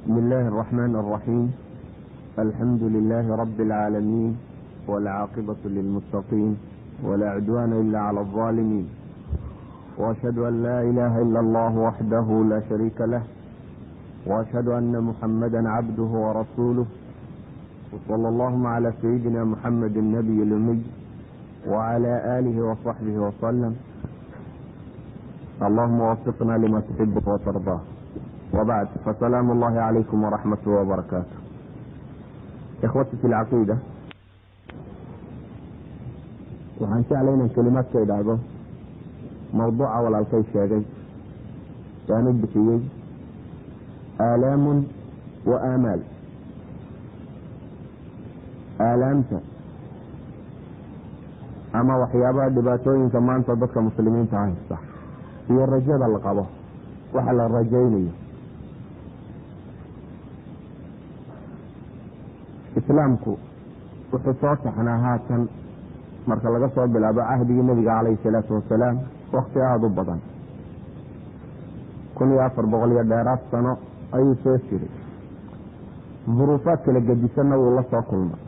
بسم الله الرحمن الرحيم. الحمد لله رب العالمين، والعاقبة للمتقين، ولا عدوان إلا على الظالمين، وأشهد أن لا إله إلا الله وحده لا شريك له، وأشهد أن محمدا عبده ورسوله، وصلى اللهم على سيدنا محمد النبي الأمي وعلى آله وصحبه وسلم. اللهم وفقنا لما تحب وترضاه. وبعد، فسلام الله عليكم ورحمته وبركاته. إخوتي في العقيدة، waxaan jeclay inaan kelimaad ka idhaahdo mawduuca walaalkay sheegay aan u bixiyey aalaamun wa aamaal. Aalaamta ama waxyaabaha dhibaatooyinka maanta dadka muslimiinta haysta iyo rajada la qabo, waxa la rajaynayo. Islaamku wuxuu soo taxnaa haatan marka laga soo bilaabo cahdigii nabiga calayhi salaatu wasalaam wakti aada u badan, 1400 iyo dheeraad sano ayuu soo jiray. Duruufaad kala gedisanna wuu la soo kulmay,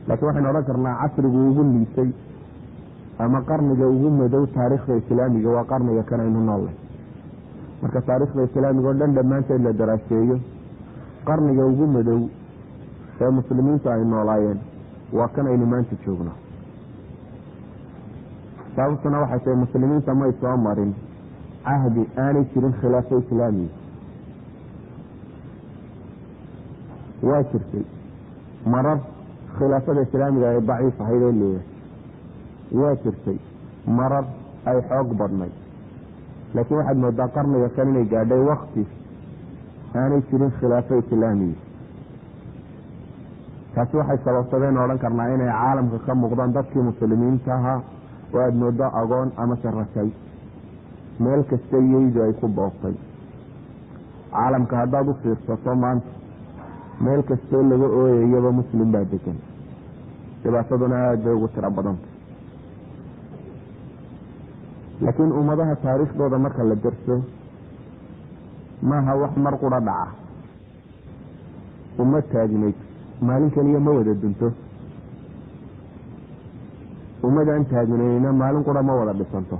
laakiin waxaynu odhan karnaa casrigu ugu liisay ama qarniga ugu madow taariikhda islaamiga waa qarniga kan aynu noollay. Marka taariikhda islaamiga oo dhan dhammaanteed la daraaseeyo, qarniga ugu madow ee muslimiintu ay noolaayeen waa kan aynu maanta joogno. Sababtuna waxay tahay muslimiinta may soo marin cahdi aanay jirin khilaafo islaamiya. Waa jirtay marar khilaafada islaamiga ay daciif ahayd oo leeyahay, waa jirtay marar ay xoog badnayd, laakiin waxaad moodaa qarniga kan inay gaadhay wakti aanay jirin khilaafo islaamiya. Taasi waxay sababsadeen odhan karnaa inay caalamka ka muuqdaan dadkii muslimiinta ahaa oo aada moodo agoon amase rasay meel kasta iyeydu ay ku booftay. Caalamka haddaad u fiirsato maanta, meel kastoo laga ooyayaba muslim baa degan, dhibaataduna aada bay ugu tiro badanta. Laakiin ummadaha taariikhdooda marka la derso, maaha wax mar qura dhaca. Ummad taagnayd maalin keliya ma wada dunto, ummadaan taagnayna maalin qura ma wada dhisanto.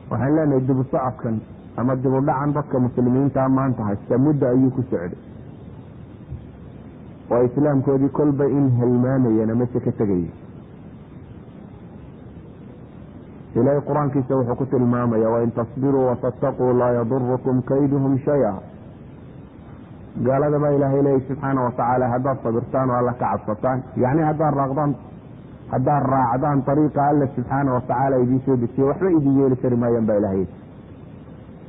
Waxaan leenahay dibu socodkan ama dibu dhacan dadka muslimiinta maanta haysta muddo ayuu ku socday, oo islaamkoodii kolba in halmaamayeen amase ka tegaya. Ilaahay qur-aankiisa wuxuu ku tilmaamaya: "Wain tasbiruu watattaquu laa yadurukum kayduhum shay-a." Gaalada baa ilaahay leeyay subxaana watacaala, haddaad sabirtaan oo Alla ka cabsataan, yacni haddaad raaqdaan, haddaad raacdaan ariiqa Alla subxaana watacaala idiin soo dejiye, waxba idin yeeli kari maayaan baa ilahay.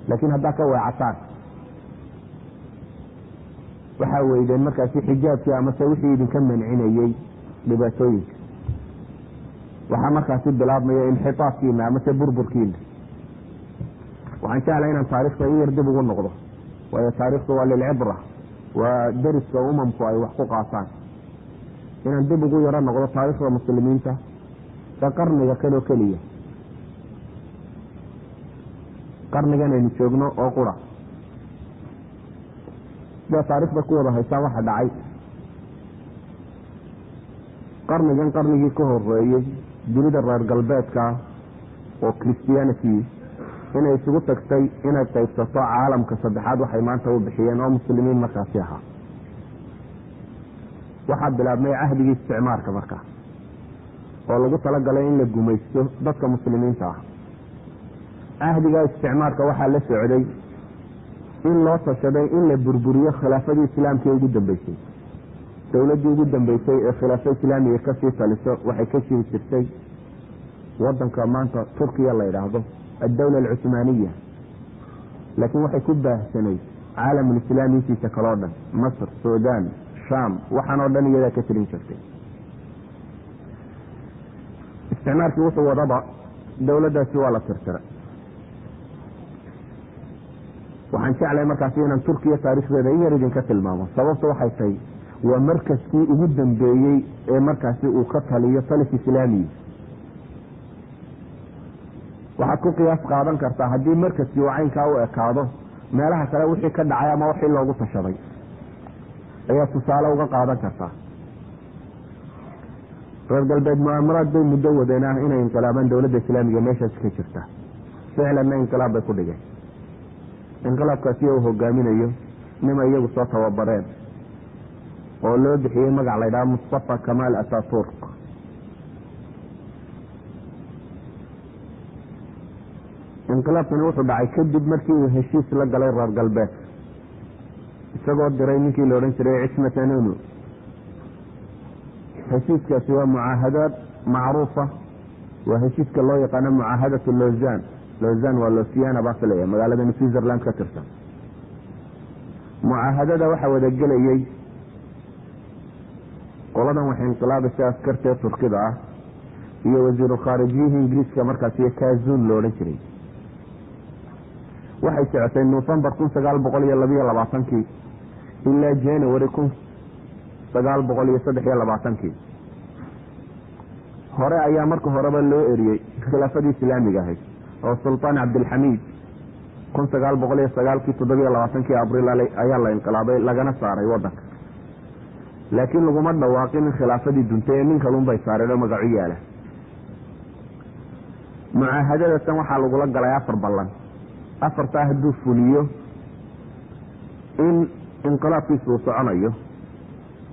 Laakiin haddaad ka weecataan, waxaa weydeen markaasi xijaabkii amase wixii idinka mancinayey dhibaatooyinka, waxaa markaasi bilaabmaya inxitaafkiina amase burburkiina. Waxaan jeclay inaan taarikhda in yar dib ugu noqdo, waayo taarikhdu waa lilcibra, waa deriska umamku ay wax ku qaataan. Inaan dib ugu yaro noqdo taarikhda muslimiinta ee qarniga kanoo keliya, qarnigan aynu joogno oo qura. Sidaa taarikhda ku wada haysaan, waxa dhacay qarnigan qarnigii ka horeeyey dunida reer galbeedka oo Christianity inay isugu tagtay inay qaybsato caalamka saddexaad, waxay maanta u bixiyeen, oo muslimiin markaasi ahaa. Waxaa bilaabmay cahdigii isticmaarka markaa, oo lagu talagalay in la gumaysto dadka muslimiinta ah. Cahdiga isticmaarka waxaa la socday in loo tashaday in la burburiyo khilaafadii islaamka ee ugu dambeysay. Dowladdii ugu dambeysay ee khilaafo islaamiga kasii taliso waxay ka jiri jirtay wadanka maanta Turkiya la yidhaahdo, addawla alcuthmaaniya, laakiin waxay ku baahsanayd caalamulislaami intiisa kaloo dhan, Masr, Sudan, Sham, waxaan oo dhan iyadaa ka tirin jirtay. Isticmaarkii wuxuu wadaba dowladdaasi waa la tirtiray. Waxaan jeclay markaasi inaan Turkiya taariikhdeeda in yar idinka tilmaamo. Sababta waxay tahay waa markaskii ugu dambeeyey ee markaasi uu ka taliyo talis islaamiyi. Waxaad ku qiyaas qaadan kartaa haddii markaskii uu caynkaa u ekaado meelaha kale wixii ka dhacay ama wixii loogu tashaday ayaa tusaale uga qaadan kartaa. Reer galbeed mu'aamaraad bay muddo wadeen ah inay inqilaabaan dowladda islaamiga meeshaasi ka jirta. Ficlanna inqilaab bay ku dhigeen. Inqilaabkaasi uu hogaaminayo nima iyagu soo tababareen oo loo bixiyey magac la ydhaha Mustafa Kamaal Ataturk. Inqilaabkani wuxuu dhacay kadib markii uu heshiis la galay reer galbeed, isagoo diray ninkii la odhan jiray Cismat Anunu. Heshiiskaasi waa mucaahadaad macruufa, waa heshiiska loo yaqaano mucaahadatu Lozan. Lozan waa Losiana baa filaya, magaalada Switzerland ka tirsan. Mucaahadada waxaa wada gelayey qoladan waxay inqilaabaysa askartee Turkida ah iyo wasiiru khaarijiyihii Ingiriiska markaas iyo Kazun lo odhan jiray. Waxay socotay Nofembar 1922-kii ilaa January 1923-kii. Hore ayaa marka horeba loo eriyey khilaafadii islaamiga ahayd oo Sultaan Cabdilxamiid 1909-kii 27-kii Abriil ayaa la inqilaabay lagana saaray wadanka, laakiin laguma dhawaaqin in khilaafadii duntay ee nin kalun bay saareen oo magacu yaala. Mucaahadada tan waxaa lagula galay 4 ballan. 4taa hadduu fuliyo in inqilaabkiisu uu soconayo,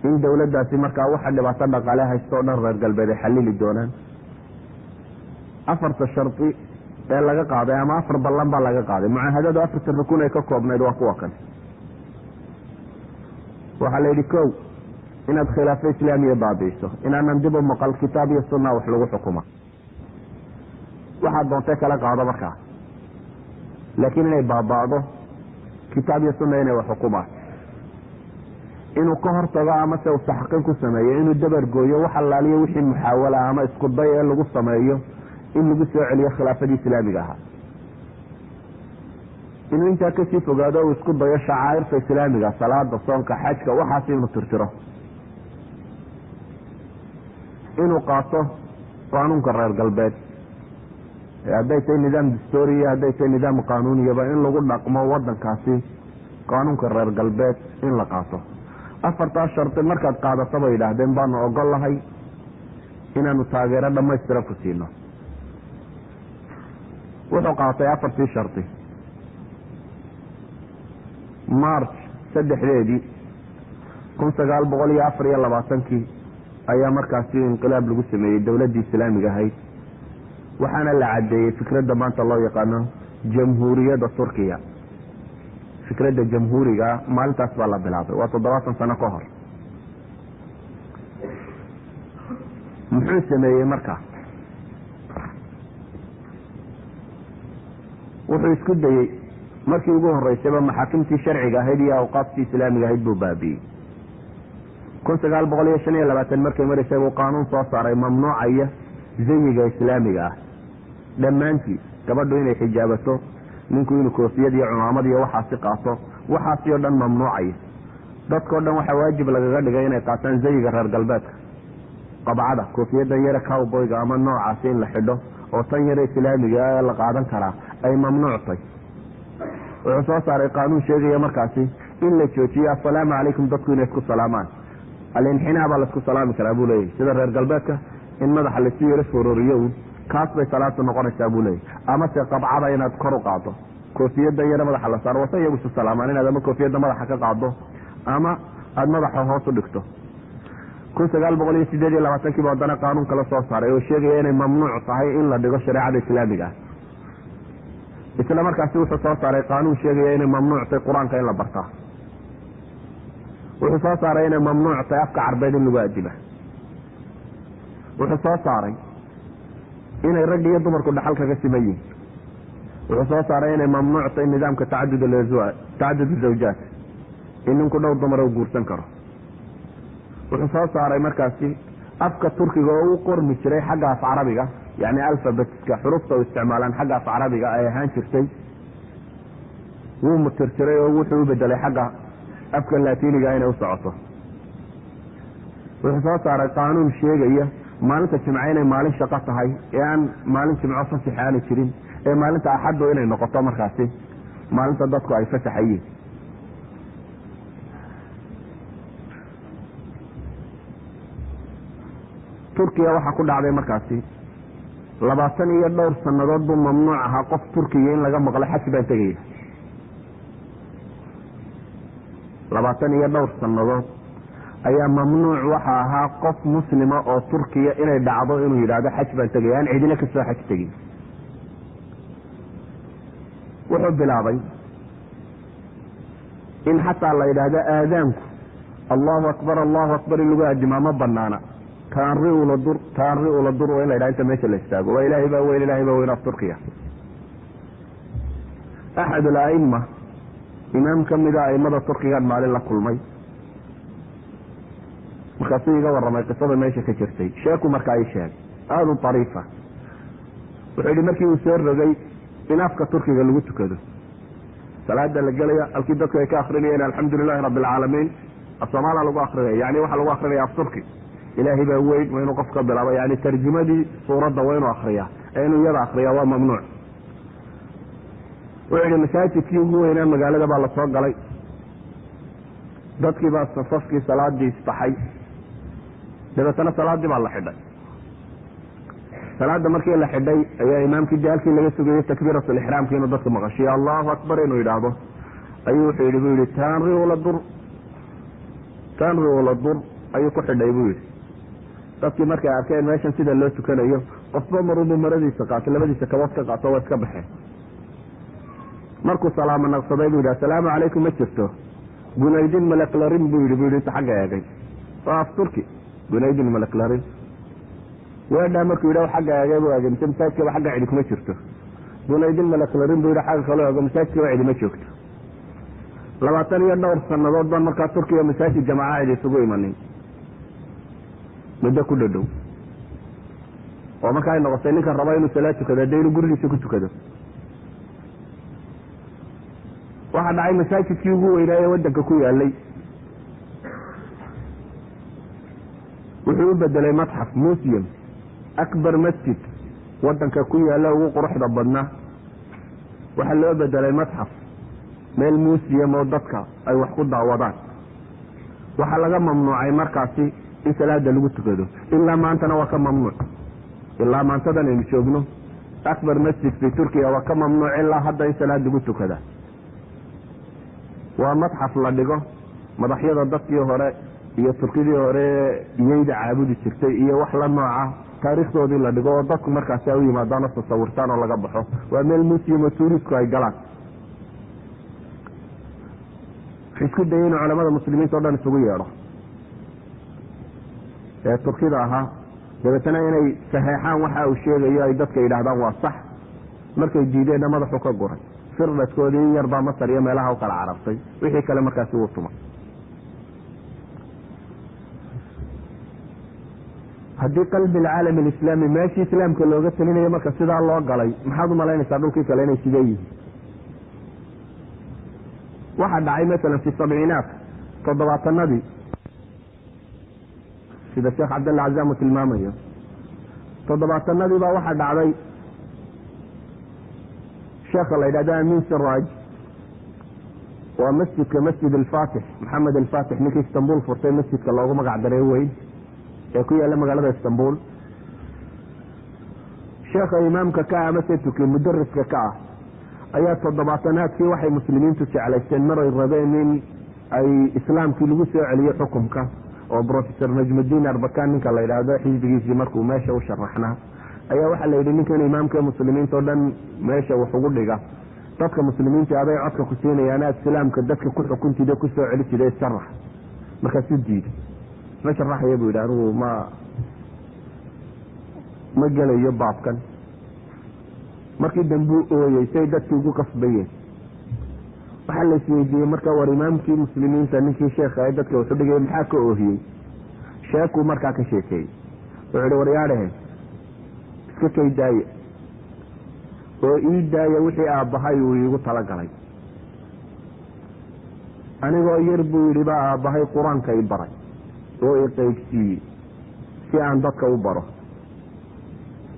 in dowladdaasi markaa waxa dhibaato dhaqaale haysto o dhan reer galbeed ay xalili doonaan. 4ta shardi ee laga qaaday ama 4 ballan baa laga qaaday mucaahadadu, 4ta rukun ay ka koobnayd waa kuwa kan. Waxaa la yidhi: kow, inaad khilaafo islaamiya baabi'iso, inaanan dib u maqal kitaab iyo sunna wax lagu xukuma, waxaad doontay kala qaado markaa, laakiin inay baaba'do kitaab iyo sunna inay wax xukumaan. Inuu ka hortago ama se uu taxqiin ku sameeyo, inuu dabar gooyo wax allaaliyo wixii muxaawala ama isku day ee lagu sameeyo in lagu soo celiyo khilaafadii islaamiga ahaa. Inuu intaa kasii fogaado uu isku dayo shacaa'irta islaamiga, salaada, soonka, xajka, waxaas inuu tirtiro. Inuu qaato qaanuunka reer galbeed, hadday tahay nidaam dastooriya, hadday tahay nidaam qaanuuniyaba, in lagu dhaqmo wadankaasi qaanuunka reer galbeed in la qaato. 4taa shardi markaad qaadato, bay yidhaahdeen, baanu ogol lahay inaanu taageero dhamaystiran ku siino. Wuxuu qaatay 4tii shardi. March 3-deedii 1924-kii ayaa markaasi inqilaab lagu sameeyey dowladdii islaamiga ahayd, waxaana la caddeeyey fikradda maanta loo yaqaano Jamhuuriyadda Turkiya. Fikradda jamhuuriga maalintaas baa la bilaabay, waa 70 sano ka hor. Muxuu sameeyey marka? Wuxuu isku dayey markii ugu horeysayba maxaakimtii sharciga ahayd iyo awqaaftii islaamiga ahayd buu baabi'iyey. 1925 markay maraysay buu qaanuun soo saaray mamnuucaya zayiga islaamiga ah dhammaantii, gabadhu inay xijaabato, ninku inuu koofiyad iyo cumaamad iyo waxaasi qaato, waxaasi oo dhan mamnuucaya. Dadkao dhan waxaa waajib lagaga dhigay inay qaataan zayiga reer galbeedka, qabcada, koofiyadan yare cowboyga ama noocaasi in la xidho, oo tan yare islaamiga ee la qaadan karaa ay mamnuuctay. Wuxuu soo saaray qaanuun sheegaya markaasi in la joojiyo assalaamu calaykum dadku inay isku salaamaan. Alinxinaa baa laisku salaami karaa buu leeyahy, sida reer galbeedka in madaxa laisu yaro fororiyo kaas bay salaatu noqonaysaa buu leeyahy, amase qabcada inaad kor u qaado, koofiyada yare madaxa la saaro wase iyagu isu salaamaan, inaad ama koofiyadda madaxa ka qaado ama aada madaxa hoos u dhigto. 1928-kii ba haddana qaanuun kala soo saaray oo sheegaya inay mamnuuc tahay in la dhigo shareecada islaamiga ah. Isla markaasi wuxuu soo saaray qaanuun sheegaya inay mamnuuc tahay Qur-aanka in la bartaa. Wuxuu soo saaray inay mamnuuc tahay afka Carbeed in lagu adiba. Wuxuu soo saaray inay ragg iyo dumarku dhaxal kaga siman yihin. Wuxuu soo saaray inay mamnuuc tahay nidaamka tacadud zawjaat, in ninku dhowr dumar u guursan karo. Wuxuu soo saaray markaasi afka Turkiga oo u qormi jiray xagga af Carabiga, yani alphabetska xurufta u isticmaalaan xagga af Carabiga ay ahaan jirtay, wuu mutirtiray oo wuxuu u bedelay xagga afka Latiniga inay u socoto. Wuxuu soo saaray qaanuun sheegaya maalinta Jimce inay maalin shaqo tahay ee aan maalin Jimco fasax aani jirin. Ee maalinta Axaddu inay noqoto markaasi maalinta dadku ay fasaxayeen. Turkiya waxaa ku dhacday markaasi 22 sannadood buu mamnuuc ahaa qof Turkiya in laga maqlo xaj baan tegaya. 22 sannadood ayaa mamnuuc waxa ahaa qof muslima oo Turkiya inay dhacdo inuu yidhaahdo xaj baan tegaya, aan cidina kasoo xaj tegin. Wuxuu bilaabay in xataa la yidhaahdo aadaanku Allahu akbar Allahu akbar in lagu adimaa ma banaana, taanri ula dur, taanri ula dur, waa in la yidhahdo inta meesha la istaago, waa Ilaahay baa weyn, Ilaahay baa weyn af Turkiya. Axad al-a'imma, imaam ka mida a'immada Turkigan maalin la kulmay, markaasuu iga warramay qisada meesha ka jirtay. Sheeku markaa ii sheegay aada u tariifa. Wuxuu yidhi markii uu soo rogay in afka Turkiga lagu tukado, salaada la gelaya halkii dadku ay ka akrinayeen alxamdulilahi rabbi alcaalamiin, af Soomaaliya lagu akrinaya, yani waxaa lagu akrinaya af Turki. Ilaahay baa weyn, waa inuu qofka bilaabo, yani tarjumadii suuradda waa inuu akriyaa, ee inuu iyada akriyaa waa mamnuuc. Wuxuu yidhi masaajidkii ugu weynaa magaalada baa lasoo galay, dadkii baa safafkii salaadii isbaxay, dabeetana salaadii baa la xidhay. Salaada markii la xidhay ayaa imaamkii dee halkii laga sugayay takbiiratul ixraamki inuu dadka maqashiyo Allahu akbar inuu yidhaahdo, ayuu wuxuu yidhi buu yidhi taanri ula dur, taanri ula dur ayuu ku xidhay buu yidhi. Dadkii markay arkeen meeshan sida loo tukanayo, qofba marunbuu maradiisa qaato, labadiisa kabood ka qaato, waa iska baxeen. Markuu salaamo naqsaday buu yidhi assalaamu calaykum ma jirto, gunaydin malaklarin buu yidhi, buu yidhi inta xagga eegay, waa af Turki gunaydin malaklarin. Weedhaa markuu yidhi xagga eegay buu eegay, mise masaajidkaba xagga cidi kuma jirto. Gunaydin malaklarin buu yidhi, xagga kaloo eego, masaajidkaba cidi ma joogto. 22 sannadood baan markaa Turkiya masaajid jamaaca cidi isugu imanin muddo ku dhadhow, oo marka ay noqotay ninkan raba inuu salaad tukado dee inuu gurigiisa ku tukado. Waxaa dhacay masaajidkii ugu weynaa ee waddanka ku yaalay wuxuu u bedelay matxaf, museum, akbar masjid waddanka ku yaalla ugu quruxda badnaa waxaa loo bedelay matxaf, meel museum oo dadka ay wax ku daawadaan. Waxaa laga mamnuucay markaasi in salaada lagu tukado, ilaa maantana waa ka mamnuuc, ilaa maantadan aynu joogno akbar masjid fi Turkiya waa ka mamnuuc ilaa hadda in salaad lagu tukada. Waa matxaf la dhigo madaxyada dadkii hore iyo Turkidii hore iyayda caabudi jirtay iyo wax la nooca, taariikhdoodii la dhigo oo dadku markaasi ay u yimaadaan oo tasawirtaan oo laga baxo. Waa meel museum oo tuuristku ay galaan. Wuxuu isku dayay inuu culamada muslimiinta o dhan isugu yeedho ee Turkida ahaa, dabeetana inay saxeexaan waxa uu sheegayo, ay dadka yidhahdaan waa sax. Markay diideenna madaxu ka guray, firdhadkoodii in yarbaa Masar iyo meelaha u kala carartay, wixii kale markaasi wuu tumay. Haddii qalbi alcaalam alislaami meeshii islaamka looga talinayo marka sidaa loo galay, maxaad umalaynaysaa dhulkii kale inay sidee yihiin? Waxaa dhacay masalan fi sabciinaat, 70-tanadii, sida Sheekh Cabdalla Cazaam uu tilmaamayo, 70-tanadii baa waxaa dhacday sheekha la yidhahdo Amiin Siraaj, waa masjidka Masjid Alfaatix, Maxamed Alfaatix ninkii Istanbul furtay masjidka loogu magac daray weyn ee ku yaalla magaalada Istanbul. Sheekha imaamka ka ah amase tukiye mudariska ka ah ayaa 70-aadkii waxay muslimiintu jeclaysteen maray rabeen in ay islaamkii lagu soo celiyo xukumka, oo Professor Najmudiin Arbakan ninka la yidhaahdo xisbigiisii markuu meesha u sharaxnaa ayaa waxaa la yidhi ninkan imaamka muslimiinta o dhan meesha wax ugu dhiga, dadka muslimiinta aday codka ku siinayaan aad islaamka dadka ku xukuntida ku soo celi jiray sharax. Markaasuu diiday, ma sharaxaya buu yidhi, anigu ma gelayo baabkan. Markii dambuu ooyey say dadkii ugu qasbayeen. Waxaa la isweydiiyey marka, war imaamkii muslimiinta ninkii sheekha ee dadka wuxu dhigay maxaa ka oohiyey? Sheekuu markaa ka sheekeeyey, wuxuu ihi waryaadhahe iska kay daaye oo ii daaya wixii aabbahay uu iigu talagalay. Anigoo yar buu yidhi baa aabbahay qur-aanka i baray oo i qaybsiiyey si aan dadka u baro.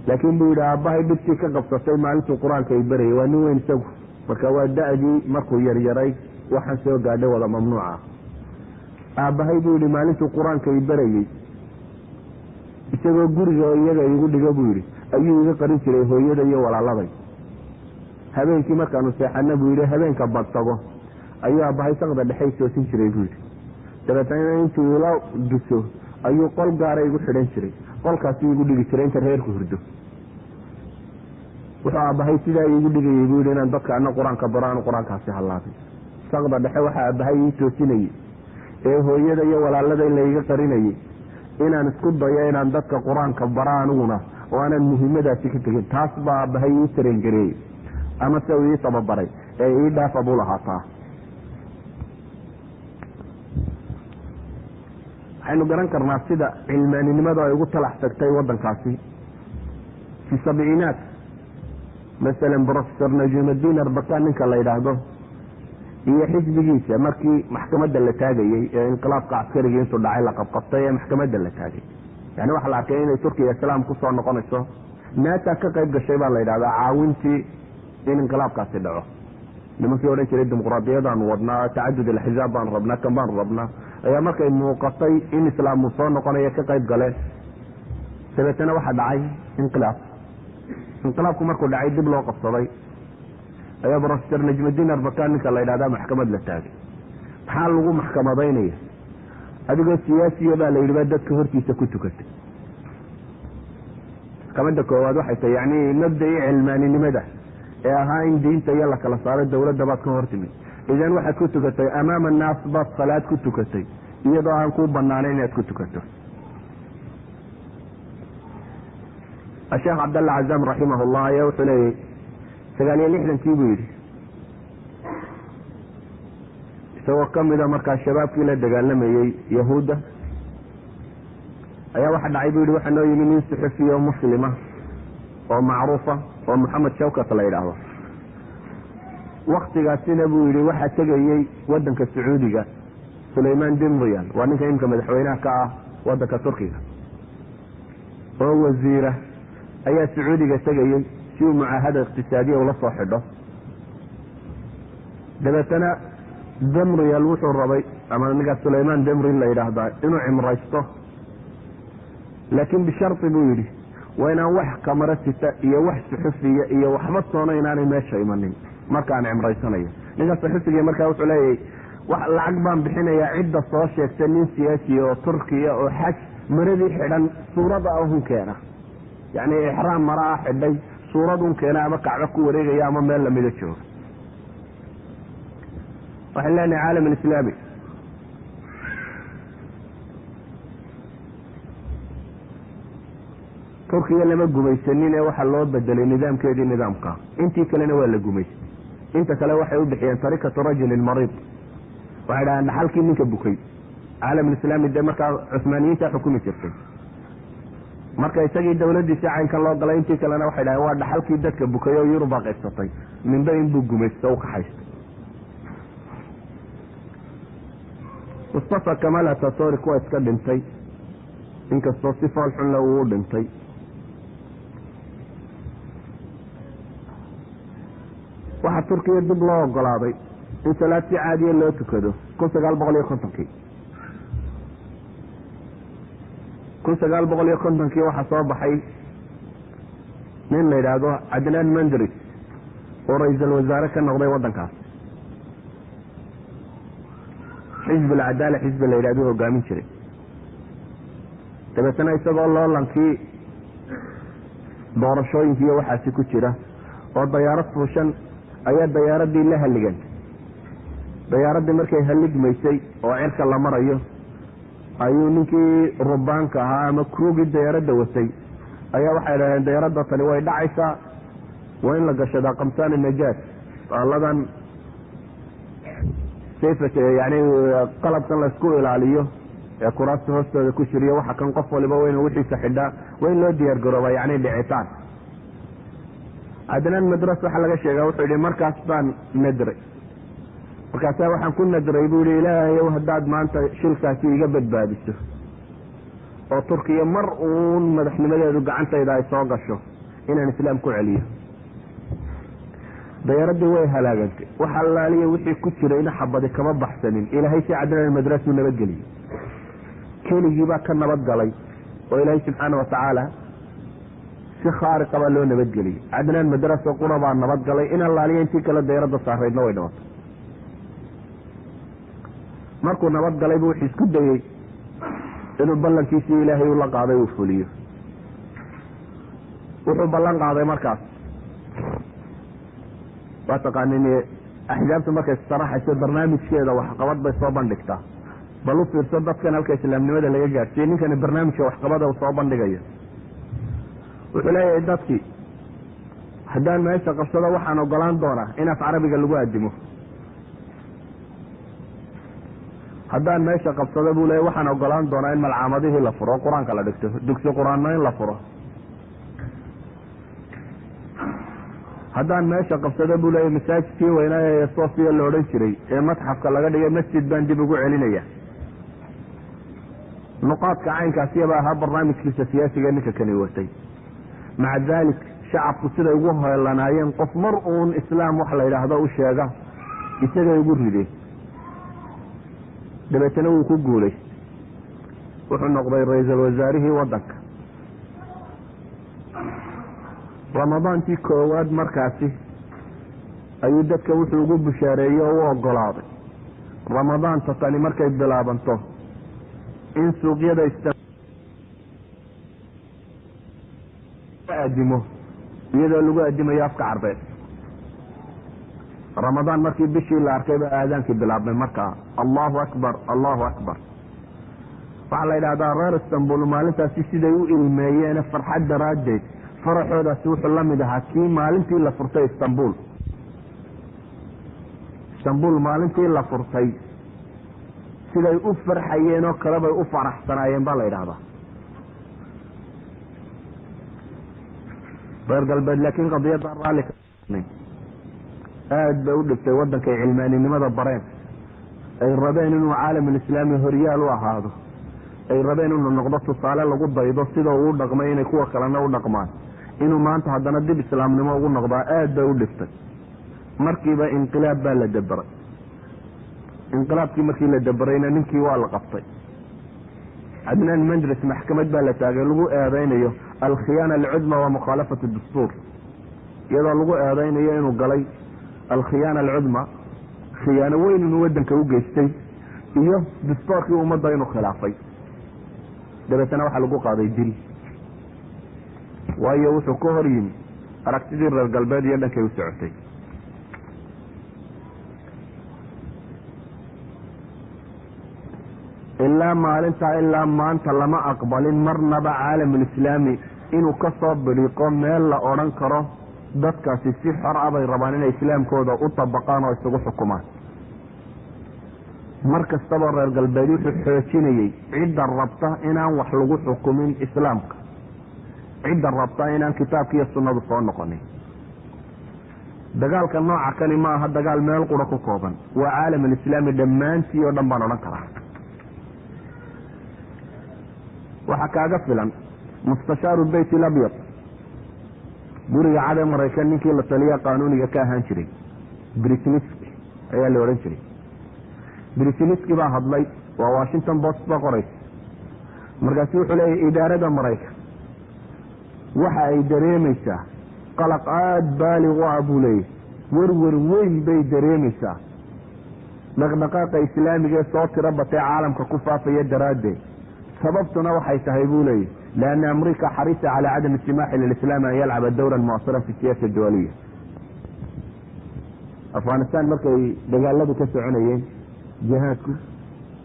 Laakiin buu yidhi aabbahay dhibtii ka qabsatay maalintuu qur-aanka ay barayay, waa nin weyn isagu, marka waa da-dii markuu yaryaray waxaan soo gaadhay wada mamnuuca. Aabbahay buu yidhi maalintuu qur-aanka ay barayey isagoo guriga iyaga igu dhigo buu yidhi ayuu iga qarin jiray hooyada iyo walaaladay. Habeenkii markaanu seexana buu yidhi habeenka badtago ayuu aabbahay saqda dhexey toosin jiray buu yidhi. Dabeetana intuu ila duso ayuu qol gaara igu xidhan jiray, qolkaasuu igu dhigi jiray inta reerku hurdo. Wuxuu aabbahay sidaa iigu dhigayay buu yidhi inaan dadka ana qur-aanka baro, aanu qur-aankaasi hallaabin. Saqda dhexe waxaa aabbahay ii toosinayey ee hooyada iyo walaaladay layga qarinayey inaan isku dayo inaan dadka qur-aanka bara aniguna, oo aanan muhiimadaasi ka tegin. Taas baa aabbahay ii tarengareeyey ama se uu ii tababaray ee ii dhaafa buu lahaataa. Waxaynu garan karnaa sida cilmaaninimadu ay ugu talax tagtay waddankaasi fi sabciinaat. Masalan Professor Najumaddiin Arbakan ninka la yidhaahdo iyo xisbigiisa markii maxkamadda la taagayey ee inqilaabka caskarigii intuu dhacay la qabqabtay ee maxkamadda la taagay, yani waxaa la arkay inay Turkiya islaam kusoo noqonayso. Naata ka qayb gashay baa la yidhahdaa caawintii in inqilaabkaasi dhaco. Nimankii odhan jiray dimuqraadiyadaanu wadnaa, tacadud alxisaab baanu rabnaa, kan baanu rabnaa, ayaa markay muuqatay in islaamu soo noqonayo ka qayb galeen. Dabeetana waxaa dhacay inqilaab. Inqilaabku markuu dhacay dib loo qabsaday ayaa Professor Najmudiin Arbakan ninka la yidhahdaa maxkamad la taagay. Maxaa lagu maxkamadaynaya? Adigoo siyaasiya baa la yidhi baa dadka hortiisa ku tukatay. Maxkamadda koowaad waxay tahay yani mabda'ii cilmaaninimada ee ahaa in diinta iyo la kala saaro dawladda baad ka hortimid. Idan waxaad ku tukatay amaama annaas, baad salaad ku tukatay iyadoo aan kuu banaanayn inaad ku tukato. Asheekh Cabdalla Cazaam raximahullah ayaa wuxuu leeyay 69-kii buu yidhi, isagoo kamida markaa shabaabkii la dagaalamayey yahuudda ayaa waxa dhacay buu yidhi, waxaa noo yimi nin suxufiya oo muslima oo macruufa oo Moxamed Shawkat la yidhaahdo. Waktigaasina buu yidhi waxaa tegayey wadanka Sacuudiga Sulayman Dimrian, waa ninka imika madaxweynaha ka ah wadanka Turkiga, oo wasiira ayaa Sacuudiga tegayey si uu mucaahada iqtisaadiya ula soo xidho. Dabeetana Demrial wuxuu rabay, ama ninkaas Sulayman Demril la yidhaahdaa, inuu cimraysto, laakiin bisharti buu yidhi waa inaan wax kamaro sita iyo wax suxufiya iyo waxba soona inaanay meesha imanin markaan cimraysanayo. Ninka suxufiga markaa wuxuu leeyahay wax lacag baan bixinayaa cidda soo sheegta nin siyaasiya oo Turkiya oo xaj maradii xidhan suurada ahun keena, yacni ixraam mara ah xidhay suuradun keena ama kacbo ku wareegaya ama meel lamida jooga. Waxaan leenahay caalam alislaami Turkiya lama gumaysanin ee waxaa loo bedelay nidaamkeedii nidaamka, intii kalena waa la gumaystay. Inta kale waxay u bixiyeen tarikatu rajulin mariid, waxay dhahaan dhaxalkii ninka bukay. Caalamulislaami dee markaa Cuhmaaniyiinta xukumi jirtay, marka isagii dawladdiisi caynkan loo galay, intii kalena waxay dhahaen waa dhaxalkii dadka bukay oo Yurubaa qaybsatay, ninba inbuu gumaysto u kaxaystay. Mustafa Kamal Ataturk waa iska dhintay, inkastoo si fool xunle uu u dhintay. Waxaa Turkiya dib loo ogolaaday in salaad si caadiya loo tukado 1950-kii. 1950-kii waxaa soo baxay nin la yidhaahdo Cadnaan Mandris oo ra-iisul wasaare ka noqday waddankaas. Xisb alcadaala xisbi la yidhahdo hogaamin jiray. Dabeetana isagoo loolankii doorashooyinkiiyo waxaasi ku jira oo dayaarad fuushan ayaa dayaaradii la halligantay. Dayaaradii markay halligmaysay oo cirka la marayo ayuu ninkii rubaanka ahaa ama kuugii dayaaradda watay ayaa waxay dhahdeen dayaaradda tani way dhacaysaa, waa in la gashadaa qamsaan najaat, aladan safety, yani qalabkan laisku ilaaliyo ee kuraasta hoostooda ku jiriyo waxa kan qof waliba waa inuu wixiisa xidhaa, waa in loo diyaar garoobaa yani dhicitaan. Cadnaan Madras waxaa laga sheegaa wuxuu yihi markaas baan nadray, markaasaa waxaan ku nadray buu yihi ilaahayow haddaad maanta shilkaasi iga badbaadiso oo Turkiya mar uun madaxnimadeedu gacantayda ay soo gasho, Inaan Islaam ku celiyo. Dayaaradii way halaagantay, wax allaaliya wixii ku jirayna xabadi kama baxsanin. Ilaahay si Cadnaan Madrasuu nabadgeliyey, keligii baa ka nabad galay oo Ilaahay subxaana watacaala si khaariqa baa loo nabadgeliyey. Cadnaan Madraso qura baa nabad galay, in allaaliya intii kale dayaaradda saaraydna way dhimatay. Markuu nabad galaybu wuxuu isku dayey inuu ballankiisii Ilaahay ula qaaday uu fuliyo. Wuxuu ballan qaaday markaas, waa taqaanin axzaabta markay saraxayso barnaamijkeeda waxqabad bay soo bandhigtaa. Bal u fiirso dadkan halka islaamnimada laga gaadhsiiyey. Ninkani barnaamijka waxqabada uu soo bandhigayo wuxuu leeyahay: dadkii haddaan meesha qabsado, waxaan ogolaan doonaa in af Carabiga lagu addimo. Haddaan meesha qabsado, buu leeyahy, waxaan ogolaan doonaa in malcaamadihii la furo, Qur-aanka la dhigto, dugsi qur-aanno in la furo. Haddaan meesha qabsado, buu leeyahy, masaajidkii weynaa ee Sofia la odhan jiray ee matxafka laga dhigay masjid baan dib ugu celinaya. Nuqaadka caynkaasiyaba ahaa barnaamijkiisa siyaasiga ninka kani watay. Maca dalik, shacabku siday ugu heelanaayeen qof mar uun Islaam wax la yidhaahdo u sheega, isagay ugu rideen. Dabeetana wuu ku guulaystay, wuxuu noqday ra-iisul wasaarihii waddanka. Ramadaantii koowaad markaasi ayuu dadka wuxuu ugu bushaareeyey oo u ogolaaday Ramadaanta tani markay bilaabanto in suuqyada adimo iyadoo lagu adimayo afka Carbeed. Ramadaan markii bishii la arkay ba aadaankii bilaabmay markaa, "Allahu akbar, Allahu akbar." Waxaa la yidhahdaa reer Istanbul maalintaasi siday u ilmeeyeene farxad daraaddeed, faraxoodaasi wuxuu la mid ahaa kii maalintii la furtay Istanbul. Istanbul maalintii la furtay siday u farxayeen oo kale bay u faraxsanaayeen baa la yidhahdaa reer galbeed. Laakiin qadiyadda raalli aad bay u dhigtay. Waddankay cilmaaninimada bareen, ay rabeen inuu caalamulislaami horyaal u ahaado, ay rabeen inuu noqdo tusaale lagu daydo sida uu u dhaqmay inay kuwa kalena u dhaqmaan, inuu maanta haddana dib islaamnimo ugu noqdaa aad bay u dhigtay. Markiiba inqilaab baa la daberay. Inqilaabkii markii la daberayna ninkii waa la qabtay, Cadnaan Mandres. Maxkamad baa la taagay lagu eedeynayo alkhiyaana alcudma wa mukhaalafat dastuur, iyadoo lagu eedeynayo inuu galay alkhiyaana alcudma, khiyaano weyn inuu wadanka u geystay iyo dastuurkii ummadda inuu khilaafay. Dabeetana waxaa lagu qaaday dil, waayo wuxuu ka hor yimi aragtidii reer galbeed iyo dhankay u socotay. Ilaa maalintaa ilaa maanta lama aqbalin marnaba caalamulislaami inuu ka soo bidhiiqo meel la odhan karo dadkaasi si xor a bay rabaan inay islaamkooda u dabaqaan oo isugu xukumaan. Mar kastaba reer galbeed wuxuu xoojinayey cidda rabta inaan wax lagu xukumin islaamka, cidda rabta inaan kitaabka iyo sunnadu soo noqonin. Dagaalka nooca kani ma aha dagaal meel qura ku kooban, waa caalamulislaami dhammaantii oo dhan baan odhan karaa. Waxaa kaaga filan mustashaaru Beyt Alabyad, Guriga Cad ee Maraykan ninkii la taliya qaanuuniga ka ahaan jiray, Brzezinski ayaa la odhan jiray. Brzezinski baa hadlay, waa Washington Post ba qoraysa. Markaasu wuxuu leeyahy: idaarada Maraykan waxa ay dareemaysaa qalaq aada baaliq u ah, buu leeyahy, werwer weyn bay dareemaysaa dhaqdhaqaaqa islaamiga ee soo tiro batay caalamka ku faafaya daraaddeed. Sababtuna waxay tahay, buu leeyahy, lianna Amrica xariisa cala cadami istimaaxi lilislaam an yalcaba dawran muasiran fi siyaasa duwaliya. Afghanistan markay dagaaladu ka soconayeen, jihaadku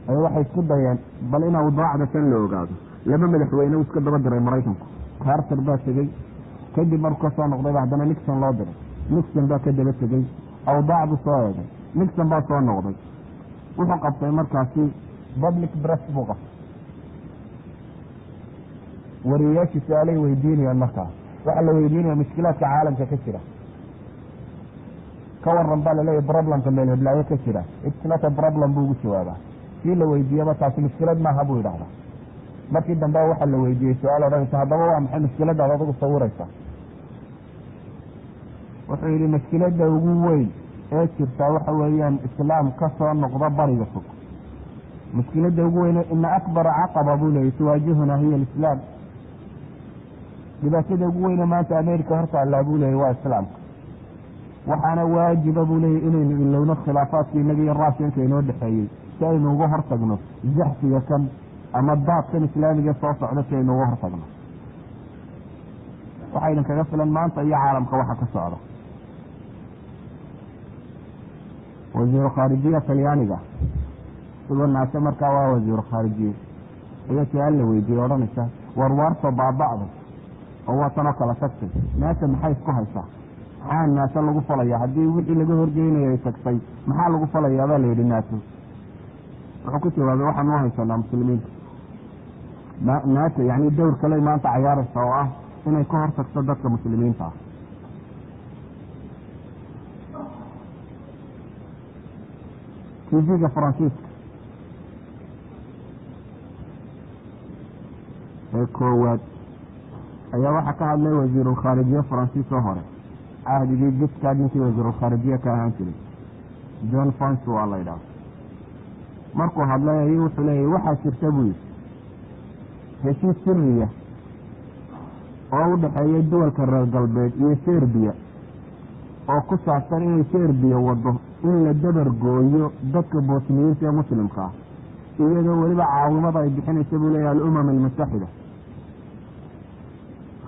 ay waxay isku dayeen bal in awdaacda tan la ogaado. Laba madaxweyne uu iska daba diray Maraykanku. Carter baa tegey, kadib markuu ka soo noqdayba haddana Nixon loo diray. Nixon baa ka daba tegey, awdaacdu soo eegay. Nixon baa soo noqday, wuxuu qabtay markaasi public press buu qabtay. Wariyayaashii su-aalay weydiinayaan. Markaas waxaa la weydiinaya mushkilaadka caalamka ka jira ka waran baa laleeyahy. Problemka meel heblaayo ka jira, "It's not a problem," buu ugu jawaabaa. Sii la weydiiyaba, "Taasi mushkilad maaha," buu yidhahdaa. Markii dambe waxaa la weydiiyey su-aal odhanaysa: haddaba waa maxay mushkiladaad adigu sawiraysa? Wuxuu yidhi mashkiladda ugu weyn ee jirtaa waxa weeyaan islaam ka soo noqda bariga fog. Mushkiladda ugu weyne, ina akbara caqaba, buu leeyay, tuwaajihuna hiya alislaam. Dhibaatada ugu weyne maanta America hortaallaa, buu leeyay, waa islaamka. Waxaana waajiba, buu leeyay, inaynu ilowno khilaafaadka inaga iyo Russianka inoo dhexeeyey si aynu uga hortagno zaxfiga kan ama daadkan islaamiga soo socda, si aynu uga hortagno. Waxaa idinkaga filan maanta iyo caalamka waxa ka socda. Wasiiru khaarijiya Talyaaniga, isagoo naase markaa waa wasiiru khaarijiye, ayaa su-aal la weydiiyey odhanaysa: war waartoo baaba'day oo waa tanoo kala tagtay, naasa maxay isku haysaa? Maxaa naase lagu falaya haddii wixii laga horgeynaya ay tagtay? Maxaa lagu falayaa, baa la yidhi, naaso? Wuxuu ku jawaabay: waxaan u haysanaa muslimiinta naasa, yani dowr kale maanta cayaaraysa oo ah inay ka hortagto dadka muslimiinta ah. TV-ga Faransiiska ee koowaad ayaa waxaa ka hadlay wasiirulkhaarijiye Faransiis oo hore, cahdigii Giscard ninkii wasiirulkhaarijiye ka ahaan jiray, Jean Francois la ydhaho. Markuu hadlay ayuu wuxuu leeyahy: waxaa jirta, buu yidhi, heshiis siriya oo u dhexeeya duwalka reer galbeed iyo Serbiya oo ku saabsan inay Serbiya wado in la dabar gooyo dadka Bosniyiinta ee muslimka ah, iyadoo weliba caawimada ay bixinaysa, buu leeyahy, Alumam Almutaxida.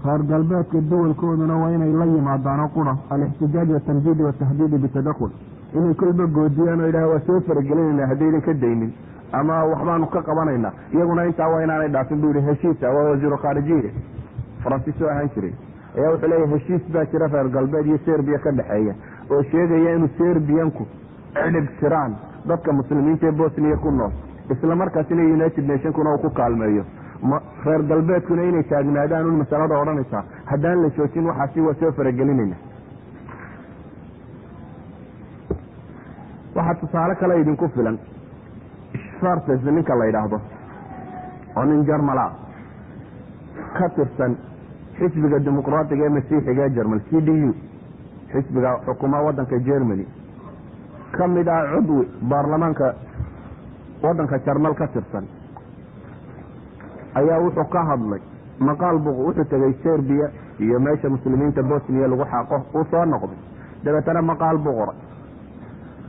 Reer galbeedka duwalkooduna waa inay la yimaadaano qura alixtijaaj watandiidi watahdiidi bitadakul, inay kolba goodiyaan oo yidhaha waa soo faragelinayna haddaydan ka daynin ama waxbaanu ka qabanayna. Iyaguna intaa waa inaanay dhaafin, buu yihi. Heshiisa waa wasiiru khaarijiye Faransiis oo ahaan jiray ayaa wuxuu leeyahy heshiis baa jira reer galbeed iyo Serbiya ka dhexeeya oo sheegaya inuu Serbiyanku cidhib tiraan dadka muslimiinta ee Bosniya ku nool, isla markaasina United Nationkuna uu ku kaalmeeyo, reer galbeedkuna inay taagnaadaan un masalada odhanaysaa haddaan la joojin waxaasi waa soo faragelinayna. Waxaa tusaale kale idinku filan Schwartz ninka la yidhaahdo oo nin Jarmala ka tirsan xisbiga dimuqraatiga ee masiixiga ee Jermal, CDU, xisbiga xukuma waddanka Germany, ka mid ah cudwi baarlamaanka waddanka Jarmal ka tirsan, ayaa wuxuu ka hadlay maqaal bu wuxuu tegey Serbiya iyo meesha muslimiinta Bosniya lagu xaaqo. Uu soo noqday, dabeetana maqaal buu qoray.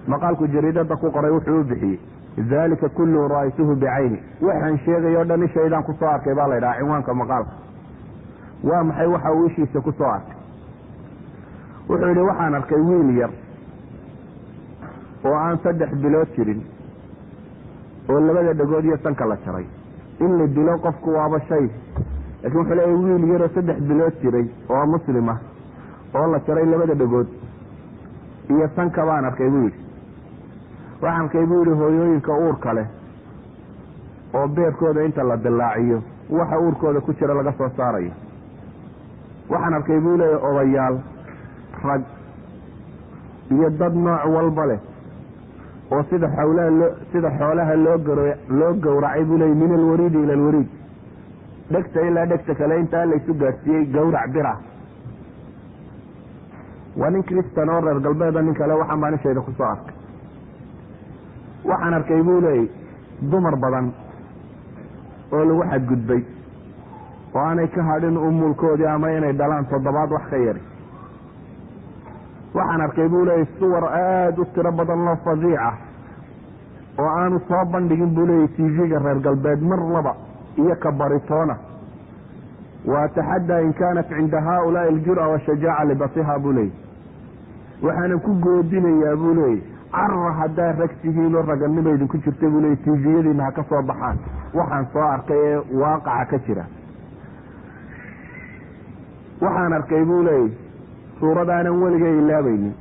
Maqaalku jariidada ku qoray wuxuu u bixiyey "Dalika kulluhu ra'aytuhu bicayni", waxaan sheegay o dhan ishaydaan kusoo arkay baa la ydhaha cinwaanka maqaalka. Waa maxay waxa uu ishiisa kusoo arkay? Wuxuu yidhi: waxaan arkay wiil yar oo aan 3 bilood jirin oo labada dhegood iyo sanka la jaray. In la dilo qofku waaba shay, laakiin wuxuu leeyahy wiil yaroo 3 bilood jiray oo muslim ah oo la jaray labada dhegood iyo sanka baan arkay, buu yidhi. Waxaan arkay, buu yidhi, hooyooyinka uurka leh oo beerkooda inta la dilaaciyo waxa uurkooda ku jira laga soo saarayo. Waxaan arkay, buu leeyahy, odayaal rag iyo dad nooc walba leh oo sida xawlaha loo sida xoolaha loo gowracay, buu leeyay, min alwariidi ila alwariid, dhegta ilaa dhegta kale intaa laysu gaadhsiiyey gowrac bira. Waa nin Christan oo reer galbeeda. Nin kale waxaan baan ishayda kusoo arkay. Waxaan arkay, buu leeyay, dumar badan oo lagu xadgudbay oo aanay ka hadhin umulkoodii ama inay dhalaan toddobaad wax ka yari. Waxaan arkay, buu leeyay, suwar aada u tiro badan loo fadiica oo aanu soo bandhigin, buu leeyay, TV-ga reer galbeed mar laba iyo ka baritoona. Wa ataxaddaa in kaanat cinda haaulaai aljur'a washajaaca libasiha, buu leeyay. Waxaanan ku goodinayaa, buu leeyay, cara haddaa rag tihiin oo raganimo idinku jirta, buu leeyay, TV-yadiina ha ka soo baxaan waxaan soo arkay ee waaqaca ka jira. Waxaan arkay, buu leeyay, suuradaanan weligay ilaabaynin.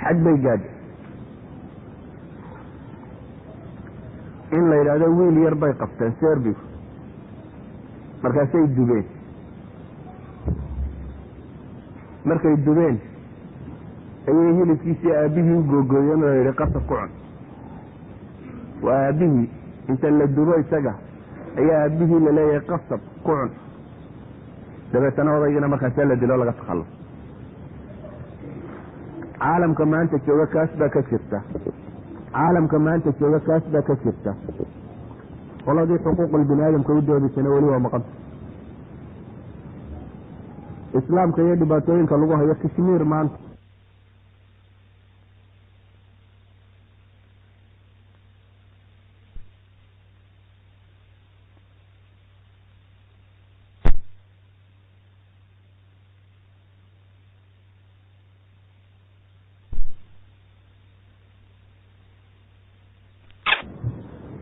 Xag bay gaadhay in la yidhaahdo wiil yar bay qabteen Serbigu, markaasay dubeen. Markay dubeen ayay hilibkiisii aabbihii u googooyeen oo la yidhi qasab ku cun. Waa aabbihii inta la dubo isaga ayaa aabbihii laleeyahay qasab ku cun. Dabeetana odaygina markaasa la dilo, laga takhallus. Caalamka maanta jooga kaas baa ka jirta, caalamka maanta jooga kaas baa ka jirta. Qoladii xuquuqul bini aadamka u doodaysana weli waa maqanta. Islaamka iyo dhibaatooyinka lagu hayo Kashmiir maanta,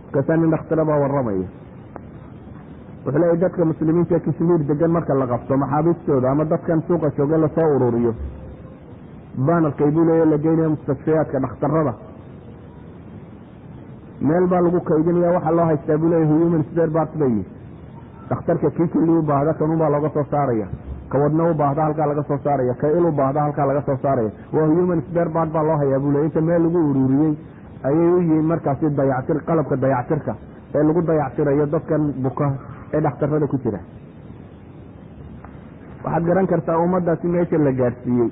markaasaa nin dhakhtara baa warramaya, wuxuu leeyahy dadka muslimiinta ee Kashmiir degan marka la qabto maxaabiistooda ama dadkan suuqa jooga lasoo ururiyo, baanarkay buu leeya la geynaya mustashfiyaadka dhakhtarada, meel baa lagu kaydinaya. Waxaa loo haystaa buu leeya human spare parts bay yihi. Dhakhtarka kii keli u baahda kanunbaa looga soo saaraya, ka wadna u baahda halkaa laga soo saaraya, ka il u baahda halkaa laga soo saaraya. Waa human spare part baa loo hayaa buu leey. Inta meel lagu ururiyey ayay u yihiin markaasi dayactir, qalabka dayactirka ee lagu dayactirayo dadkan buka ee dhakhtarada ku jira. Waxaad garan kartaa ummaddaasi meesha la gaadhsiiyey.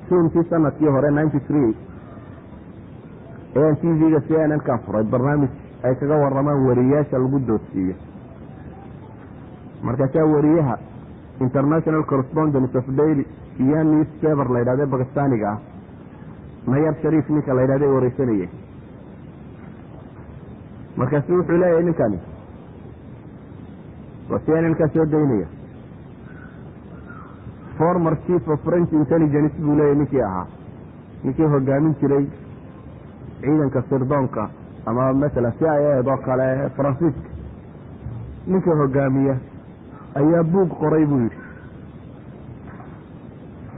Juunkii sanadkii hore 93 ayaan TV-ga CNN kan furay, barnaamij ay kaga waramaan wariyaasha lagu doodsiiyo. Markaasaa wariyaha international correspondence of daily iyo newspaper la yidhahdo Bakistaniga ah, Nayar Shariif ninka la yidhahdo, ay wareysanayeen. Markaasu wuxuu leeyahay ninkani waa CNN kaa soo daynaya, former chief of French intelligence buu leeyahy, ninkii ahaa ninkii hogaamin jiray ciidanka sirdoonka ama masalan CIA oo kale Faransiiska, ninka hogaamiya ayaa buug qoray buu yidhi.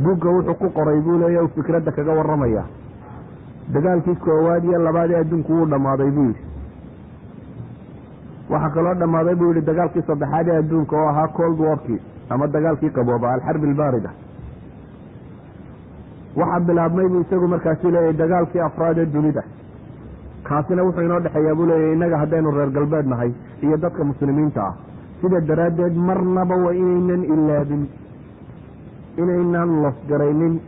Buugga wuxuu ku qoray buu leeya uu fikradda kaga warramaya, dagaalkii koowaad iyo labaad ee adduunku wuu dhammaaday buu yidhi. Waxaa kaloo dhammaaday buu yidhi dagaalkii saddexaad ee adduunka oo ahaa Cold Warkii ama dagaalkii qabooba, alxarb albaarida. Waxaa bilaabmay buu isagu markaasi leeyahy dagaalkii afraad ee dunida. Kaasina wuxuu inoo dhexeeyaa buu leeyahy innaga haddaynu reer galbeed nahay iyo dadka muslimiinta ah. Sida daraaddeed marnaba waa inaynan ilaabin, inaynan losgaraynin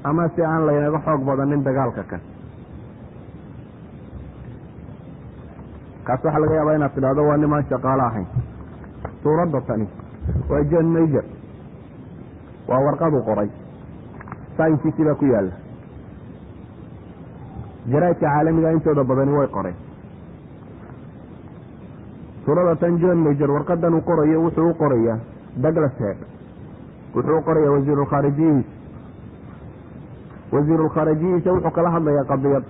ama si aan laynaga xoog badanin dagaalka kan. Kaas waxaa laga yaabaa inaad tidhahdo waa nimaan shaqaalo ahayn. Suuradda tani waa John Major, waa warqadu qoray, saynkiisii baa ku yaalla. Jaraa'idka caalamiga intooda badani way qoreen suurada tan. John Major warqadan uu qorayo wuxuu u qorayaa Douglas Haig, wuxuu u qorayaa wasiirulkhaarijiyihiisa. Wasiirulkhaarijiyihiisa wuxuu kala hadlayaa qadiyad.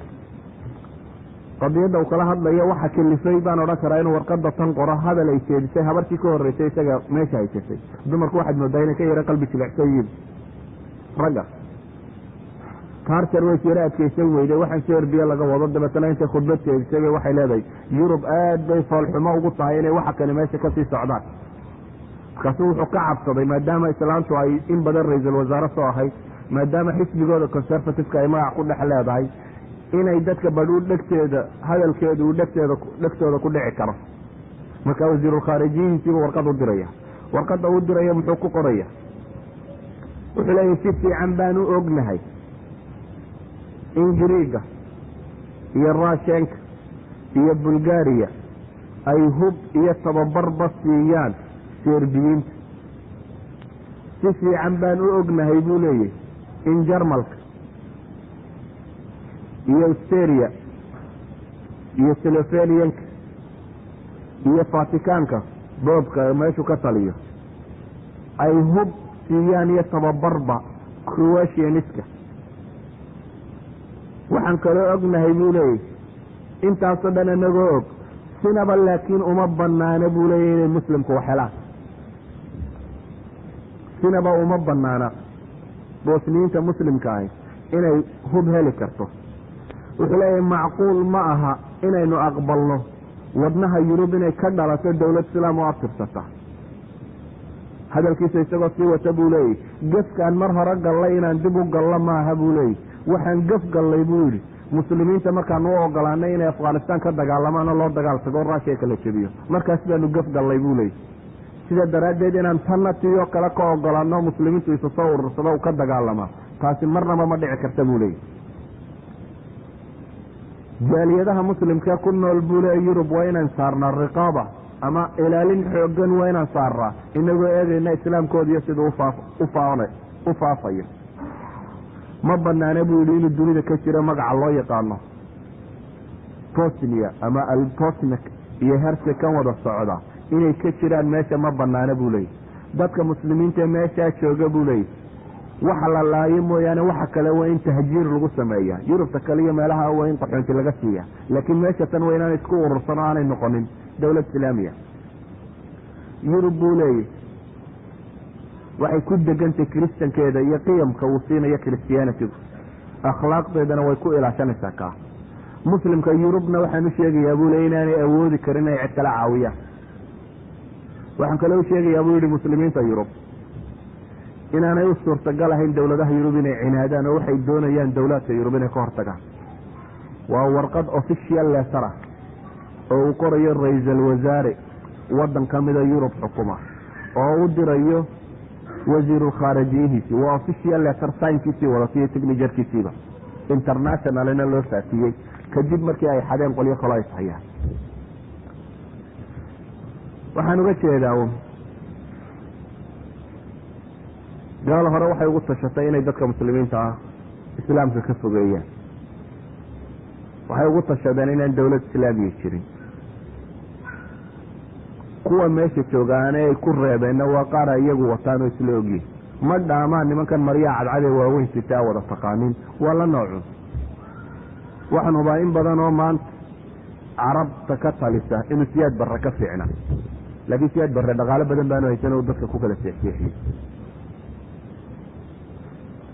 Qadiyadda uu kala hadlayo waxa kalifay baan odhan karaa inuu warqada tan qoro hadal ay jeedisay habartii ka horreysay isaga meesha haysatay. Dumarku waxaad moodaa inay ka yaro qalbi jilicsan yihiin ragga. Carter way yaro adkaysan weyday waxaan Serbiya laga wado. Dabeetana intay khudbad jeedisay bay waxay leedahay Yurub aad bay foolxumo ugu tahay inay waxa kani meesha kasii socdaan. Markaasuu wuxuu ka cabsaday, maadaama islaantu ay in badan ra-iisul wasaare soo ahayd, maadaama xisbigooda Conservativeka ay magac ku dhex leedahay, inay dadka badh dhegteeda hadalkeedu uu dhegteeda dhegtooda ku dhici karo. Marka wasiirulkhaarijiyihiisiibuu warqad u diraya. Warqadda uu diraya muxuu ku qoraya? Wuxuu leeyahy si fiican baan u ognahay in Griiga iyo Raashenka iyo Bulgaariya ay hub iyo tababarba siiyaan Serbiyiinta. Si fiican baan u ognahay buu leeyahy in Jarmalka iyo Austeria iyo Sloveniyanka iyo Fatikaanka, boobka meeshuu ka taliyo, ay hub siiyaan iyo tababarba Croatianiska. Waxaan kaloo ognahay buu leeyahy intaasoo dhan inagoo og, sinaba laakiin uma banaana buu leeyahy inay muslimku wax helaan. Sinaba uma banaana Bosniyiinta muslimka ahi inay hub heli karto. Wuxuu leeyahay macquul ma aha inaynu aqbalno wadnaha Yurub inay ka dhalato dowlad islaam oo abtirsata. Hadalkiisa isagoo sii wata buu leeyahy gefkaan mar hore gallay inaan dib u gallo maaha buu leeyahy. Waxaan gef gallay buu yidhi Muslimiinta markaanu u ogolaanay inay Afghanistan ka dagaalamaan oo loo dagaal tago Russia kala jabiyo, markaas baanu gafgallay buu leeyay. Sida daraaddeed inaan tanna tiyo kale ka ogolaano muslimiintu isa soo urursado u ka dagaalamaa, taasi marnaba ma dhici karta buu leeyay. Jaaliyadaha muslimka ku nool buu leey Yurub waa inaan saarnaa riqaaba ama ilaalin xooggan, waa inaan saarnaa inagoo eegayna islaamkooda iyo siduu u faafayo. Ma banaana buu yidhi inuu dunida ka jiro magaca loo yaqaano Bosnia ama Albosnik iyo Herse kan wada socda inay ka jiraan meesha, ma banaana buu leeyay. Dadka muslimiinta meeshaa jooga buu leeyay waxa la laayo mooyaane waxa kale waa in tahjiir lagu sameeya. Yurubta kale iyo meelaha waa in qaxoonti laga siiya, laakiin meesha tan waa inaan isku urursano, aanay noqonin dowlad islaamiya. Yurub buu leeyay waxay ku degantay kiristankeeda iyo qiyamka uu siinayo christianity-gu, akhlaaqdeedana way ku ilaashanaysaa. Kaa muslimka Yurubna waxaan u sheegayaa buu ley inaanay awoodi karin inay cid kala caawiyaan. Waxaan kaloo u sheegayaa buu yihi muslimiinta Yurub inaanay u suurtagal ahayn dowladaha Yurub inay cinaadaan oo waxay doonayaan dowlaadka Yurub inay ka hortagaan. Waa warqad official letter ah oo uu qorayo ra-iisal wasaare waddan ka mida Yurub xukuma oo u dirayo wasiirul khaarijiyihiisii. Waa official letter signkiisii wadataiyo signaturekiisiiba, internationalina loo faafiyey kadib markii ay xadeen qolyo kaloo ay hayaan. Waxaan uga jeedaa un gaal hore waxay ugu tashatay inay dadka muslimiinta ah islaamka ka fogeeyaan. Waxay ugu tashadeen inaan dowlad islaamiya jirin. Kuwa meesha joogaane ay ku reebeenna waa qaar ay iyagu wataan oo isla ogyihin. Ma dhaamaan nimankan maryaha cadcad ee waaweyn sitaa wada taqaanin, waa la noocun. Waxaan hubaa in badan oo maanta carabta ka talisa inuu Siyaad Barre ka fiicna, laakiin Siyaad Barre dhaqaalo badan baanu haysan oo dadka ku kala seexseexiyey.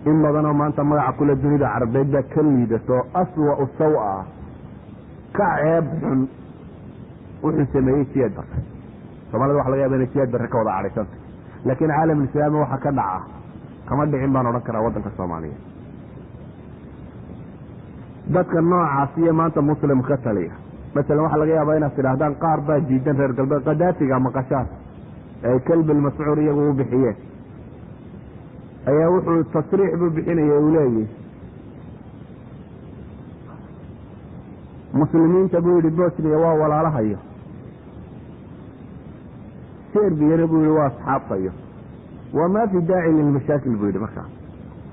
In badan oo maanta magaca kule dunida carabeed baa ka liidato aswa-u saw ah, ka ceeb xun wuxuu sameeyey Siyaad Barre. Soomaalida waxa laga yaba inay Siyaad Barre ka wada cadhaysanta, laakiin caalamulislaami waxa ka dhaca kama dhicin baan odhan karaa waddanka Soomaaliya. Dadka noocaas iyo maanta muslim ka taliya masalan waxaa laga yaabaa inaad tidhaahdaan qaar baa diidan reer galbeed. Khadaafiga maqashaan ay kalbil mascuur iyagu u bixiyeen ayaa wuxuu tasriix buu bixinaya uu leeyahy muslimiinta buu yihi Bosnia waa walaalahayo, Serbiyana buu yihi waa asxaabtayo, wa ma fi daaci lilmashaakil buu yidhi. Markaa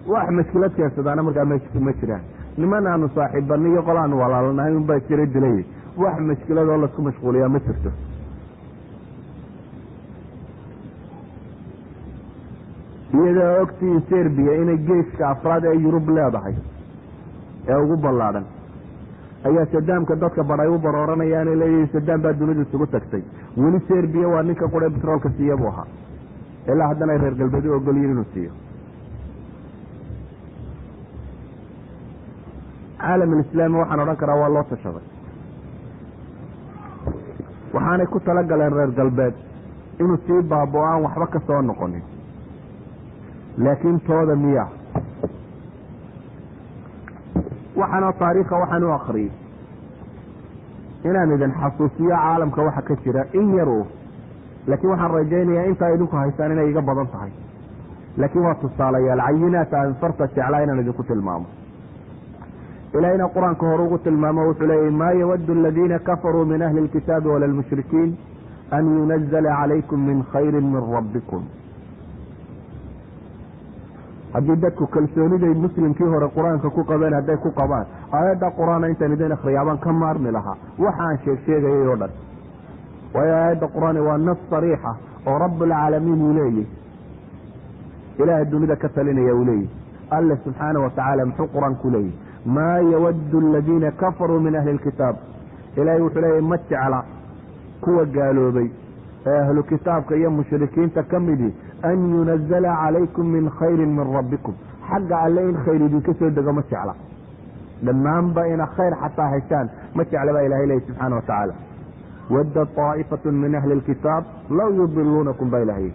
wax mashkilad keensadaana markaa ma jiraan, niman aanu saaxiibana iyo qol aanu walaalanahay unbaa jira dilay, wax mashkiladoo laisku mashquuliyaa ma jirto. Iyadoo ogtiin Serbiya inay geeska afraad ee Yurub leedahay ee ugu ballaadhan ayaa Sadaamka dadka badhay u barooranayaan leeyihin Sadaam baa dunidu isugu tagtay. Weli Serbiya waa ninka qura betroolka siiya buu ahaa, ilaa haddana ay reer galbeed u ogolyihin inuu siiyo. Caalamulislaami waxaan odhan karaa waa loo tashaday, waxaanay ku talagaleen reer galbeed inuu sii baabo aan waxba ka soo noqonin. Laakiin tooda miya waxaanoo taariikha waxaan u akriyey inaan idin xasuusiyo caalamka waxa ka jira in yar u, laakiin waxaan rajaynayaa intaa idinku haysaan inay iga badan tahay, laakiin waa tusaalayaal cayinaat aan farta jeclaa inaan idinku tilmaamo. Ilaahayna qur-aanka hore ugu tilmaamo wuxuu leeyay maa yawaddu aladiina kafaruu min ahli lkitaabi wala lmushrikiin an yunazala calaykum min khayri min rabbikum. Haddii dadku kalsooniday muslimkii hore qur-aanka ku qabeen hadday ku qabaan aayadda qur-aana intaan idin akhriyaabaan ka maarmi lahaa waxa aan sheeg sheegayay oo dhan, waayo aayadda qur-aani waa nas sariixa oo rabbulcaalamiin uu leeyahy, ilaaha dunida ka talinaya uu leeyahy. Alle subxaana watacaala muxuu qur-aanku leeyahy? Maa yawaddu aladiina kafaruu min ahli lkitaab. Ilaahay wuxuu leeyahy ma jecla kuwa gaaloobay ee ahlu kitaabka iyo mushrikiinta ka midi an yunazala calaykum min khayrin min rabbikum, xagga alle in khayr idinka soo dego ma jecla, dhammaanba ina khayr xataa heshaan ma jecla baa ilahay leeyahy subxaana watacaala. Wadda taa'ifatu min ahli lkitaab law yudiluunakum baa ilahay,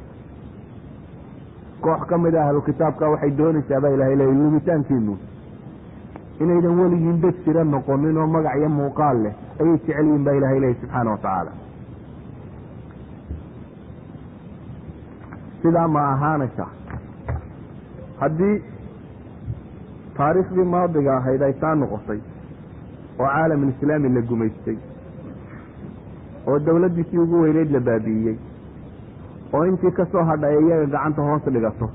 koox ka mid a ahlu kitaabka waxay doonaysaa baa ilahay leeyahy lumitaankiinu Inaydan weligiin dad jira noqonin oo magac iyo muuqaal leh ayay jecel yihiin baa Ilahay leeyahy subxaana watacaala. Sidaa ma ahaanaysa haddii taariikhdii maadiga ahayd ay taa noqotay oo caalamulislaami la gumaystay oo dawladdiisii ugu weyneyd la baabi'iyey oo intii ka soo hadhay iyaga gacanta hoos dhigato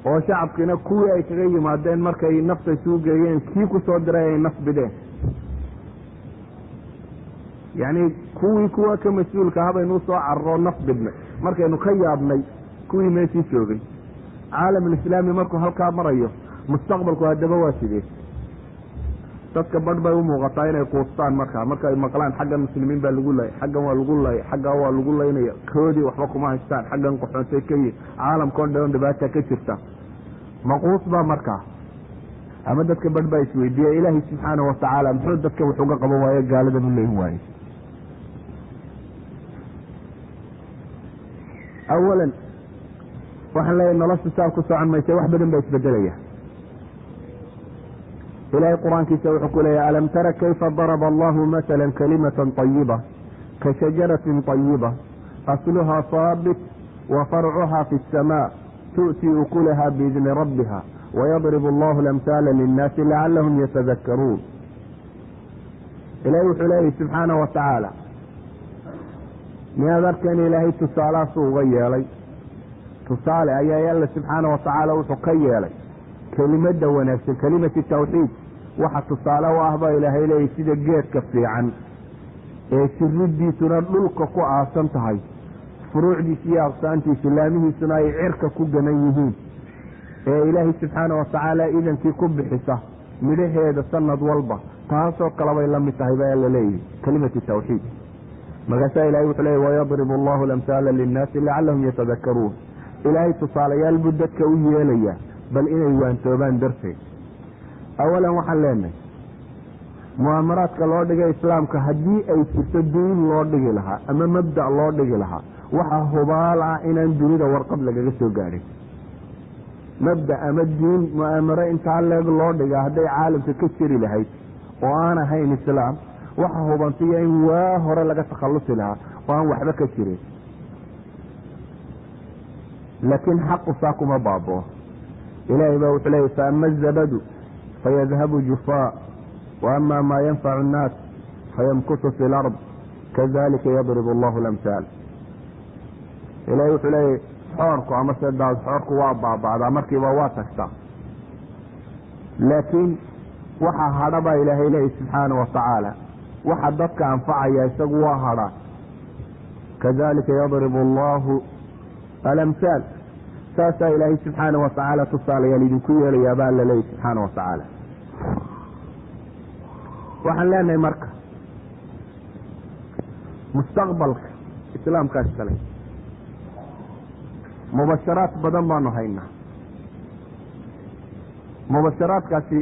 oo shacabkiina kuwii ay kaga yimaadeen markay nafta isugu geeyeen kii ku soo diray ay naf bideen, yacni kuwii kuwa ka mas-uulka aha baynu usoo cararoo naf bidnay markaynu ka yaabnay kuwii meeshii joogay. Caalamulislaami markuu halkaa marayo, mustaqbalku haddaba waa sidee? Dadka badh bay u muuqataa inay quustaan markaa marka ay maqlaan xaggan muslimiin baa lagu layay, xaggan waa lagu layay, xaggaa waa lagu laynaya, koodii waxba kuma haystaan, xaggan qaxoontay ka yihin, caalamkao dhan dhibaata ka jirta. Maquus baa markaa ama dadka badh baa isweydiiya, Ilaahay subxaana watacaala muxuu dadka wax uga qaban waayo, gaaladan u leyn waaye? Awalan waxaan leeyahay, nolosha saa ku socon maysa, wax badan baa isbedelaya. Ilahay qur-aankiisa wuxuu ku leeyahy: "Alam tara kayfa daraba Allahu mathala kalimatan طayiba ka shajaratin طayiba asluhaa haabit wa farcuha fi الsama tu'ti ukulaha biidni rabbiha wayadrib allahu alamhaala linnaasi lacalahum yatadakaruun." Ilahay wuxuu leeyahy subxaana wa tacaala: miyaad arkan Ilaahay tusaalahaasuu uga yeelay? Tusaale ayaa Alla subxaana wa tacaala wuxuu ka yeelay kelimadda wanaagsan, kelimati tawxiid. Waxa tusaale u ah baa Ilaahay leeyahy sida geedka fiican ee jiridiisuna dhulka ku aasan tahay, furuucdiisa iyo aqsaantiisu, laamihiisuna ay cirka ku ganan yihiin, ee Ilaahay subxaana wa tacaala idankii ku bixisa midhaheeda sanad walba, taasoo kale bay la mid tahay baa Alla leeyihi kelimati tawxiid. Markaasaa Ilahay wuxuu leeyay: "Wayadribu Allahu alamhaala linnaasi lacalahum yatadakaruun." Ilaahay tusaalayaal buu dadka u yeelaya bal inay waantoobaan darteed. Awalan waxaan leenahay, mu'aamaraadka loo dhigay islaamka, haddii ay jirto diin loo dhigi lahaa ama mabda' loo dhigi lahaa, waxa hubaal ah inaan dunida warqad lagaga soo gaadhin. Mabda' ama diin mu'aamaro intaa leeg loo dhigaa hadday caalamka ka jiri lahayd oo aan ahayn islaam, waxa hubantiya in waa hore laga takhallusi lahaa oo aan waxba ka jirin. Laakiin xaqu saa kuma baaboo. Ilaahay baa wuxuu leeyay: "Faama azabadu fayadhabu jufaa wa ama maa yanfacu annaas fayamkutu fi lard kadalika yadrib allahu lamhaal." Ilahay wuxuu leeyay: xoorku ama se daad xoorku waa baaba'daa, markiiba waa tagtaa, laakiin waxa hadha baa Ilaahay leeyay subxaana wa tacaala, waxa dadka anfacaya isagu waa hadhaa. "Kadalika yadribu allahu alamhaal", saasaa Ilaahay subxaana wa tacaala tusaalayaal idinku yeelayaa baa alla leeyay subxaana wa tacaala. Waxaan leenahay marka, mustaqbalka islaamkaa iskale mubasharaad badan baanu haynaa. Mubasharaadkaasi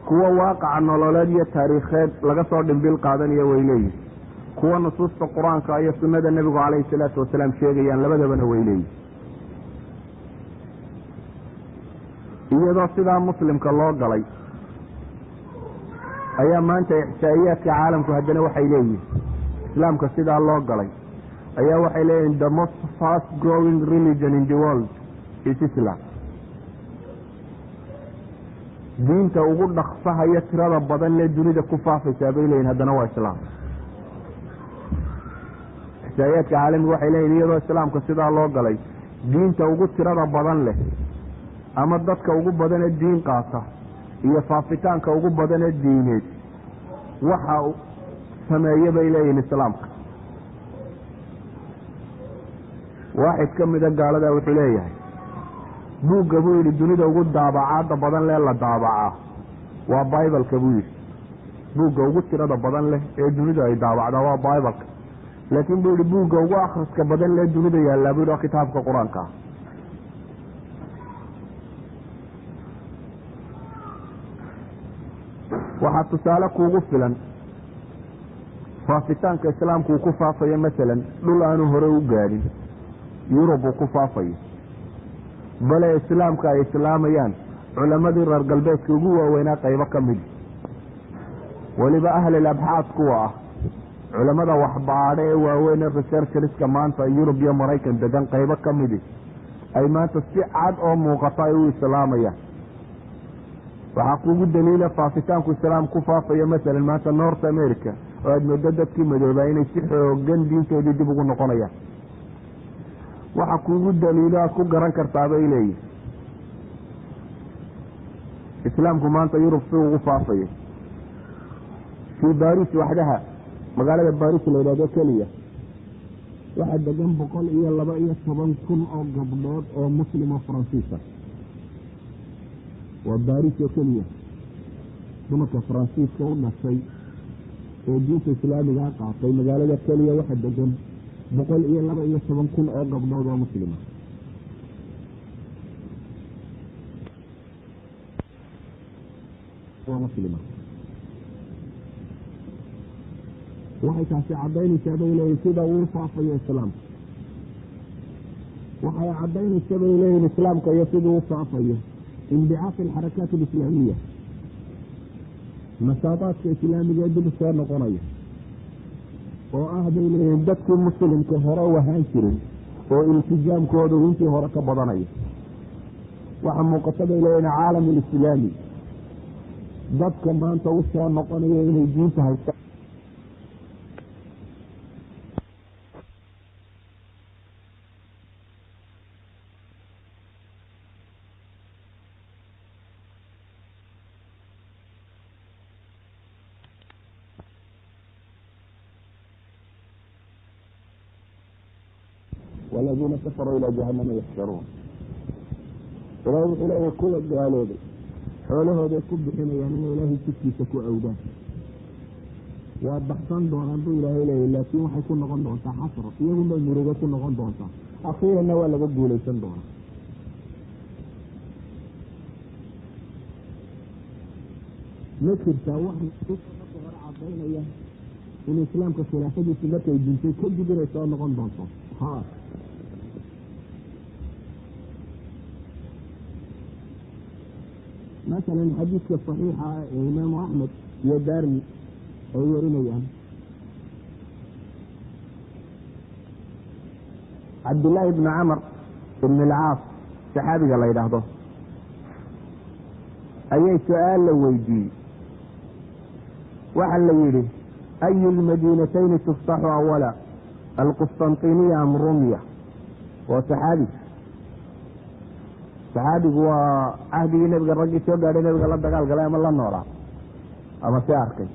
kuwa waaqaca nololeed iyo taariikheed laga soo dhimbil qaadanayo way leeyihin, kuwa nusuusta Qur-aanka iyo sunnada Nebigu calayhi salaatu wasalaam sheegayaan labadabana way leeyihin. Iyadoo sidaa muslimka loo galay ayaa maanta ixsaa'iyaadka caalamku haddana waxay leeyihin, islaamka sidaa loo galay ayaa waxay leeyihin, "The most fast growing religion in the world is Islam." Diinta ugu dhaqsahaya tirada badan lee dunida ku faafaysaa bay leeyihin haddana waa islaam. Ixsaa'iyaadka caalamiga waxay leeyihin, iyadoo islaamka sidaa loo galay, diinta ugu tirada badan leh ama dadka ugu badanee diin qaata iyo faafitaanka ugu badanee diineed waxa sameeye bay leeyihin islaamka. Waaxid ka mida gaalada wuxuu leeyahay, buugga buu yidhi dunida ugu daabacaadda badan leh la daabacaa waa Bibleka buu yidhi. Buugga ugu tirada badan leh ee dunidu ay daabacdaa waa Bibleka, laakiin buu yidhi buugga ugu akhriska badan leh dunida yaallaa buu yidhi waa kitaabka Qur-aanka ah. Waxaa tusaale kuugu filan faafitaanka islaamku uu ku faafayo, masalan dhul aanu hore u gaadhin, Yurub uu ku faafayo, bale islaamka ay islaamayaan Culamadii reer galbeedka ugu waaweynaa qaybo ka midi, weliba ahlil abxaad kuwa ah, culamada waxbaadho ee waaweyn ee researchers-ka maanta Yurub iyo Maraykan degan qaybo ka midi, ay maanta si cad oo muuqata ay u islaamayaan. Waxaa kugu daliila faafitaanku islaam ku faafayo, masalan maanta North America, oo aad moodo dadkii madoobaa inay si xoogan diintoodii dib ugu noqonayaan. Waxa kugu daliilo aad ku garan kartaa, bay leeyihin, islaamku maanta Yurub si ugu faafayo. Fii Baris waxdaha, magaalada Baris la yidhahdo keliya, waxaa degan 112,000 oo gabdhood oo Muslim oo Faransiisa. Waa Baris oo keliya. Dumarka Faransiiska u dhashay ee diinta islaamigaa qaatay, magaalada keliya waxaa degan 112,000 oo gabdhood oo muslima. Oo muslima. Waxay taasi caddaynaysaa, bay leeyihin, sida uu faafayo islaamka. Waxay caddaynaysaa, bay leeyihin, islaamka iyo siduu u faafayo inbicaaf alxarakaat alislaamiya, nashaadaadka islaamiga ee dib soo noqonaya, oo ah, bay leeyihin, dadkii muslimka hore u ahaan jiray oo iltijaamkoodu intii hore ka badanaya. Waxa muuqata, bay leeyihin, caalam alislaami dadka maanta u soo noqonaya inay diinta haystaan. والذين كفروا إلى جهنم يحشرون. Ilahay wuxuu leeyahay, kuwa gaaloobay xoolahooday ku bixinayaan inay Ilaahay jidkiisa ku awdaan. Waa baxsan doonaan, buu Ilaahay leeyahy, laakiin waxay ku noqon doontaa xasro, iyagunbay murugo ku noqon doontaa, akhiiranna waa laga guulaysan doonaa. Ma jirtaa wax marka hore cadaynaya in islaamka khilaafadiisu markay dintay kadib inay soo noqon doonto? Ha. Masalan, xadiidka saxiixa ah ee Imaamu Axmed iyo Darmi ay warinayaan, Cabdillaahi ibni Camar ibn Alcaas saxaabiga la yidhaahdo, ayay su-aal la weydiiyey. Waxa la yidhi: "أي المدينتين تفتح أولا، القسطنطينية أم روميا؟" Waa saxaabi. Saxaabigu waa cahdigii Nebiga raggii soo gaadhay, Nebiga la dagaal galay ama la noolaa ama si arkay.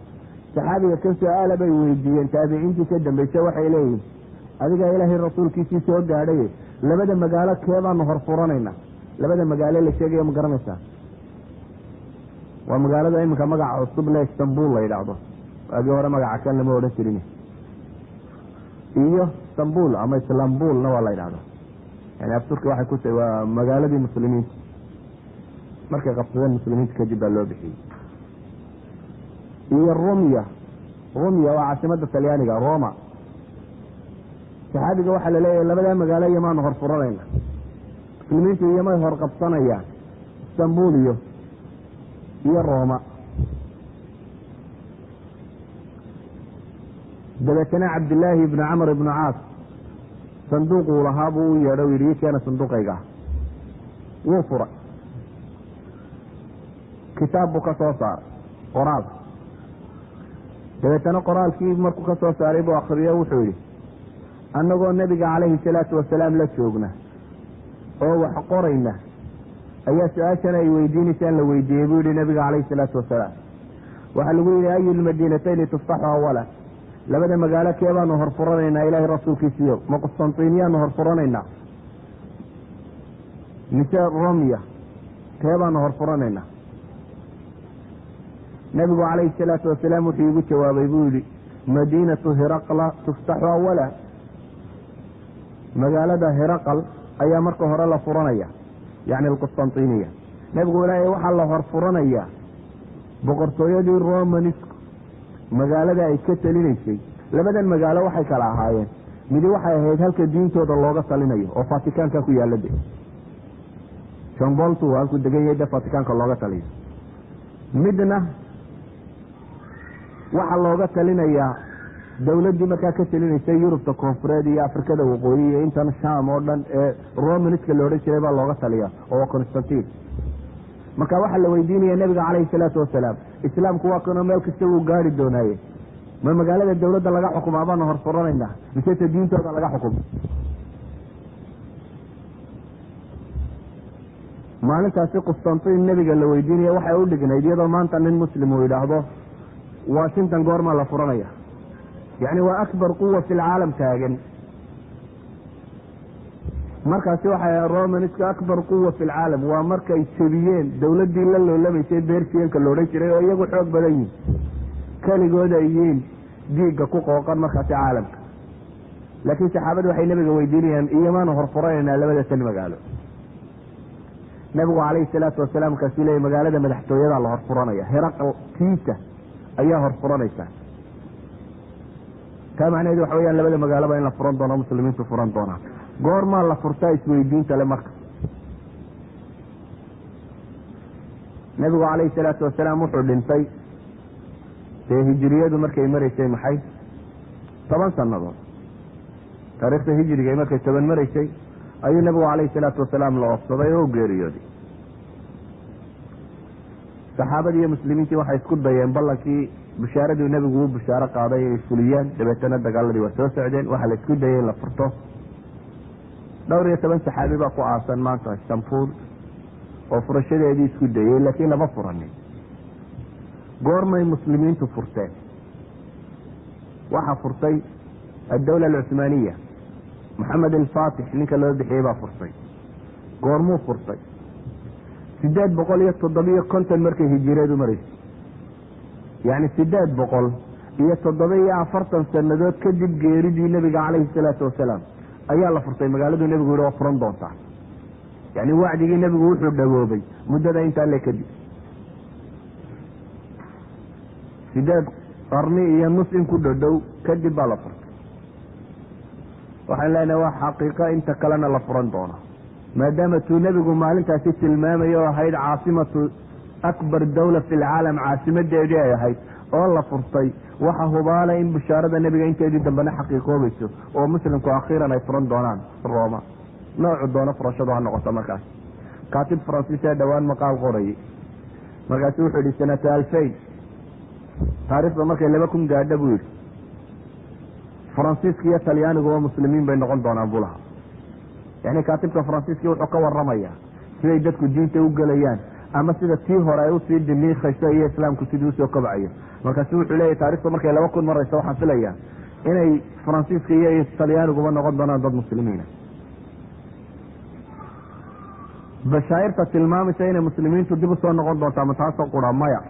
Saxaabiga kan su-aala bay weydiiyeen taabiciintii ka dambaysa. Waxay leeyihin: "Adigaa Ilaahay rasuulkiisii soo gaadhay, labada magaalo kee baanu hor furanayna?" Labada magaalo la sheegaya ma garanaysaa? Waa magaalada iminka magaca cusub le Istanbul la yidhaahdo, waagii hore magaca kan lama odhan jirin, iyo Istanbul ama Islambulna waa la yidhahda. Yani af Turki waxay ku tahay waa magaaladii muslimiinta. Markay qabsadeen muslimiinta kadib baa loo bixiyey. Iyo Rumya. Rumya waa caasimada Talyaaniga, Roma. Saxaabiga waxaa la leeyahay: "Labadaa magaalo iyamaanu hor furanayna? Muslimiintu iyomay hor qabsanayaan, Istanbul iyo Roma?" Dabeetana Cabdillaahi ibnu Camr ibnu Caas sanduuquu lahaa buu u yeedho, u yidhi: "Ii keena sanduuqayga." Wuu furay, kitaab buu ka soo saaray, qoraal. Dabeetana qoraalkii markuu ka soo saaray buu akriyo. Wuxuu yidhi: "Annagoo Nebiga calayhi salaatu wasalaam la joogna oo wax qorayna ayaa su-aashan ay weydiinaysaan la weydiiyey," buu yihi Nebiga calayhi salaatu wasalaam. Waxaa lagu yidhi: "أي المدينتين تفتح أولا?" Labada magaalo kee baanu hor furanaynaa, Ilaahay rasuulkiisiyo? Ma Qustantiniyaanu hor furanaynaa mise Romya? Kee baanu hor furanaynaa? "Nebigu calayhi salaatu wasalaam wuxuu igu jawaabay," buu yihi, "مدينة هرقل تفتح أولا." Magaalada Hiraqal ayaa marka hore la furanaya, yacni Alqustantiniya. Nebigu ilaahay waxaa la hor furanaya boqortooyadii Romanisku magaalada ay ka talinaysay. Labadan magaalo waxay kala ahaayeen: midi waxay ahayd halka diintooda looga talinayo oo Fatikaanka ku yaalla de. John Paul II halkuu degan yahay dee Vatikaanka looga taliyo. Midna waxaa looga talinayaa dawladdii markaa ka talinaysay Yurubta koonfureed iyo Afrikada waqooyi iyo intan Sham oo dhan ee Romanska la odhan jiray baa looga taliyaa, oo waa Constantine. Marka waxaa la weydiinaya nabiga calayhi salaatu wasalaam, islaamku waa kanoo meel kasta wuu gaari doonaaye, ma magaalada dawladda laga xukumaa baanu horfuranaynaa mise ta diintooda laga xukumo? Maalintaasi Qustantiin nebiga la weydiinaya waxay u dhignayd iyadoo maanta nin muslim uu yidhaahdo Washington goormaa la furanaya, yacni waa akbar quwa fi lcaalam taagan. Markaasi waxay Romanska akbar quwa fi lcaalam waa markay jebiyeen dawladdii la loolamaysay Bersiyanka la odhan jiray oo iyagu xoog badan yihin, keligood ay yihiin diigga ku qooqan markaasi caalamka. Laakiin saxaabadu waxay nebiga weydiinayaan iyomaanu horfuranaynaa labada tan magaalo. Nabigu calayhi salaatu wasalaam kaasuu leeyay magaalada madaxtooyadaa la horfuranaya, Heraqal tiisa ayaa horfuranaysa. Taa macnaheedu waxa weyaan labada magaaloba in la furan doono, muslimiintu furan doonaan. Goormaa la furtaa isweydiinta le marka? Nabigu calayhi salaatu wasalaam wuxuu dhintay dee hijiriyadu markay maraysay maxay 10 sannadood, taariikhda hijiriga markay 10 maraysay ayuu nabigu calayhi salaatu wasalaam la oofsaday oo u geeriyooday. Saxaabadii iyo muslimiintii waxay isku dayeen ballankii bushaaradii nebigu uu bushaaro qaaday inay fuliyaan. Dabeetana dagaaladii waa soo socdeen, waxaa la isku dayay in la furto. Dhowr iyo toban saxaabi baa ku aasan maanta Istanbul oo furashadeedii isku dayey, laakiin lama furanin. Goormay muslimiintu furteen? Waxaa furtay addawla alcuthmaaniya, Maxamed alfaatix ninka loo bixiyey baa furtay. Goormuu furtay? 857 markay hijireedu maraysay, yacni 847 sannadood kadib geeridii nebiga calayhi salaatu wasalaam ayaa la furtay magaaladuu nebigu yihi waa furan doontaa. Yacni wacdigii nebigu wuxuu dhawoobay muddada intaa le kadib, 8 qarni iyo nus in ku dhodhow kadib baa la furtay. Waxaan leenahay waa xaqiiqo inta kalena la furan doono, maadaama tuu nebigu maalintaasi tilmaamaya oo ahayd caasimatu akbar dawla fi lcaalam, caasimadeedii ay ahayd oo la furtay. Waxa hubaala in bushaarada nebiga inteedii dambena xaqiiqoobayso oo muslimku akhiiran ay furan doonaan Rooma, noocu doono furashadu ha noqoto. Markaas kaatib Faransiis ee dhowaan maqaal qorayay, markaasu wuxuu yihi sanata 2000 taariikhda markay 2000 gaadho buu yidhi Faransiiska iyo Talyaaniguba muslimiin bay noqon doonaan buu lahaa. Yani kaatibka Faransiiski wuxuu ka waramaya siday dadku diinta u gelayaan ama sida tii hore ay usii dimiikhayso iyo islaamku sidii usoo kobcayo. Markaasu wuxuu leeyahy taarikhdu markay 2000 marayso waxaan filaya inay Faransiiska iyo Talyaaniguba noqon doonaan dad muslimiina. Bashaa'irta tilmaamaysa inay muslimiintu dib usoo noqon doontaa ma taasoo qura? Maya,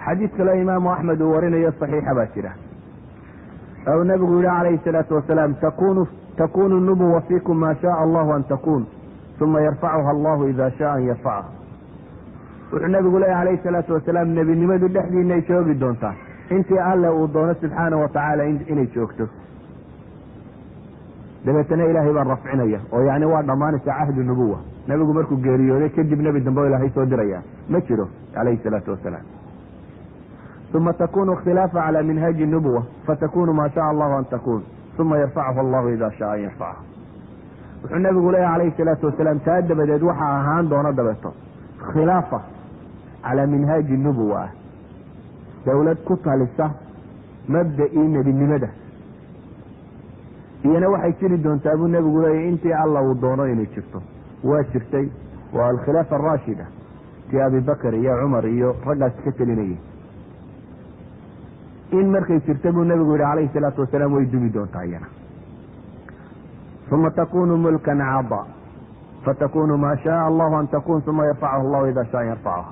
xadiis kale imaamu Axmed uu warinayo saxiixa baa jira ou nabigu yihi calayhi salaatu wasalaam takunu nubuwa fiikum ma shaaa allahu an takun uma yarfacuha allahu ida shaa an yarfacaha. Wuxuu nabigu leeyahy calayhi salaatu wasalaam nebinimadu dhexdiinay joogi doontaa intii alle uu doono subxaana wa tacaala inay joogto, dabeetana ilaahay baa rafcinaya oo yani waa dhammaanaysa cahdu nubuwa. Nabigu markuu geeriyooday kadib nebi dambe oo ilaahay soo diraya ma jiro calayhi salaatu wasalaam. Uma takunu khilaafa cala minhaaji nubuwa fatakunu ma shaaa allahu an takun uma yarfachu allahu ida shaa an yarfacha. Wuxuu nabigu leeyahy calayhi salaatu wasalaam taa dabadeed waxaa ahaan doona dabeeto khilaafa calaa minhaaji nubuwa ah, dawlad ku talisa mabda'ii nebinimada, iyana waxay jiri doontaa buu nebigu leeyahy intii alla uu doono inay jirto. Waa jirtay, waa alkhilaafa araashida tii Abibakar iyo Cumar iyo raggaasi ka telinayay. In markay jirta buu nebigu yihi calayhi salaatu wasalaam way dumi doontaa iyana. Uma takunu mulkan cada fatakunu ma shaaa allahu an takun uma yarfachu allahu ida shaa an yarfacaha.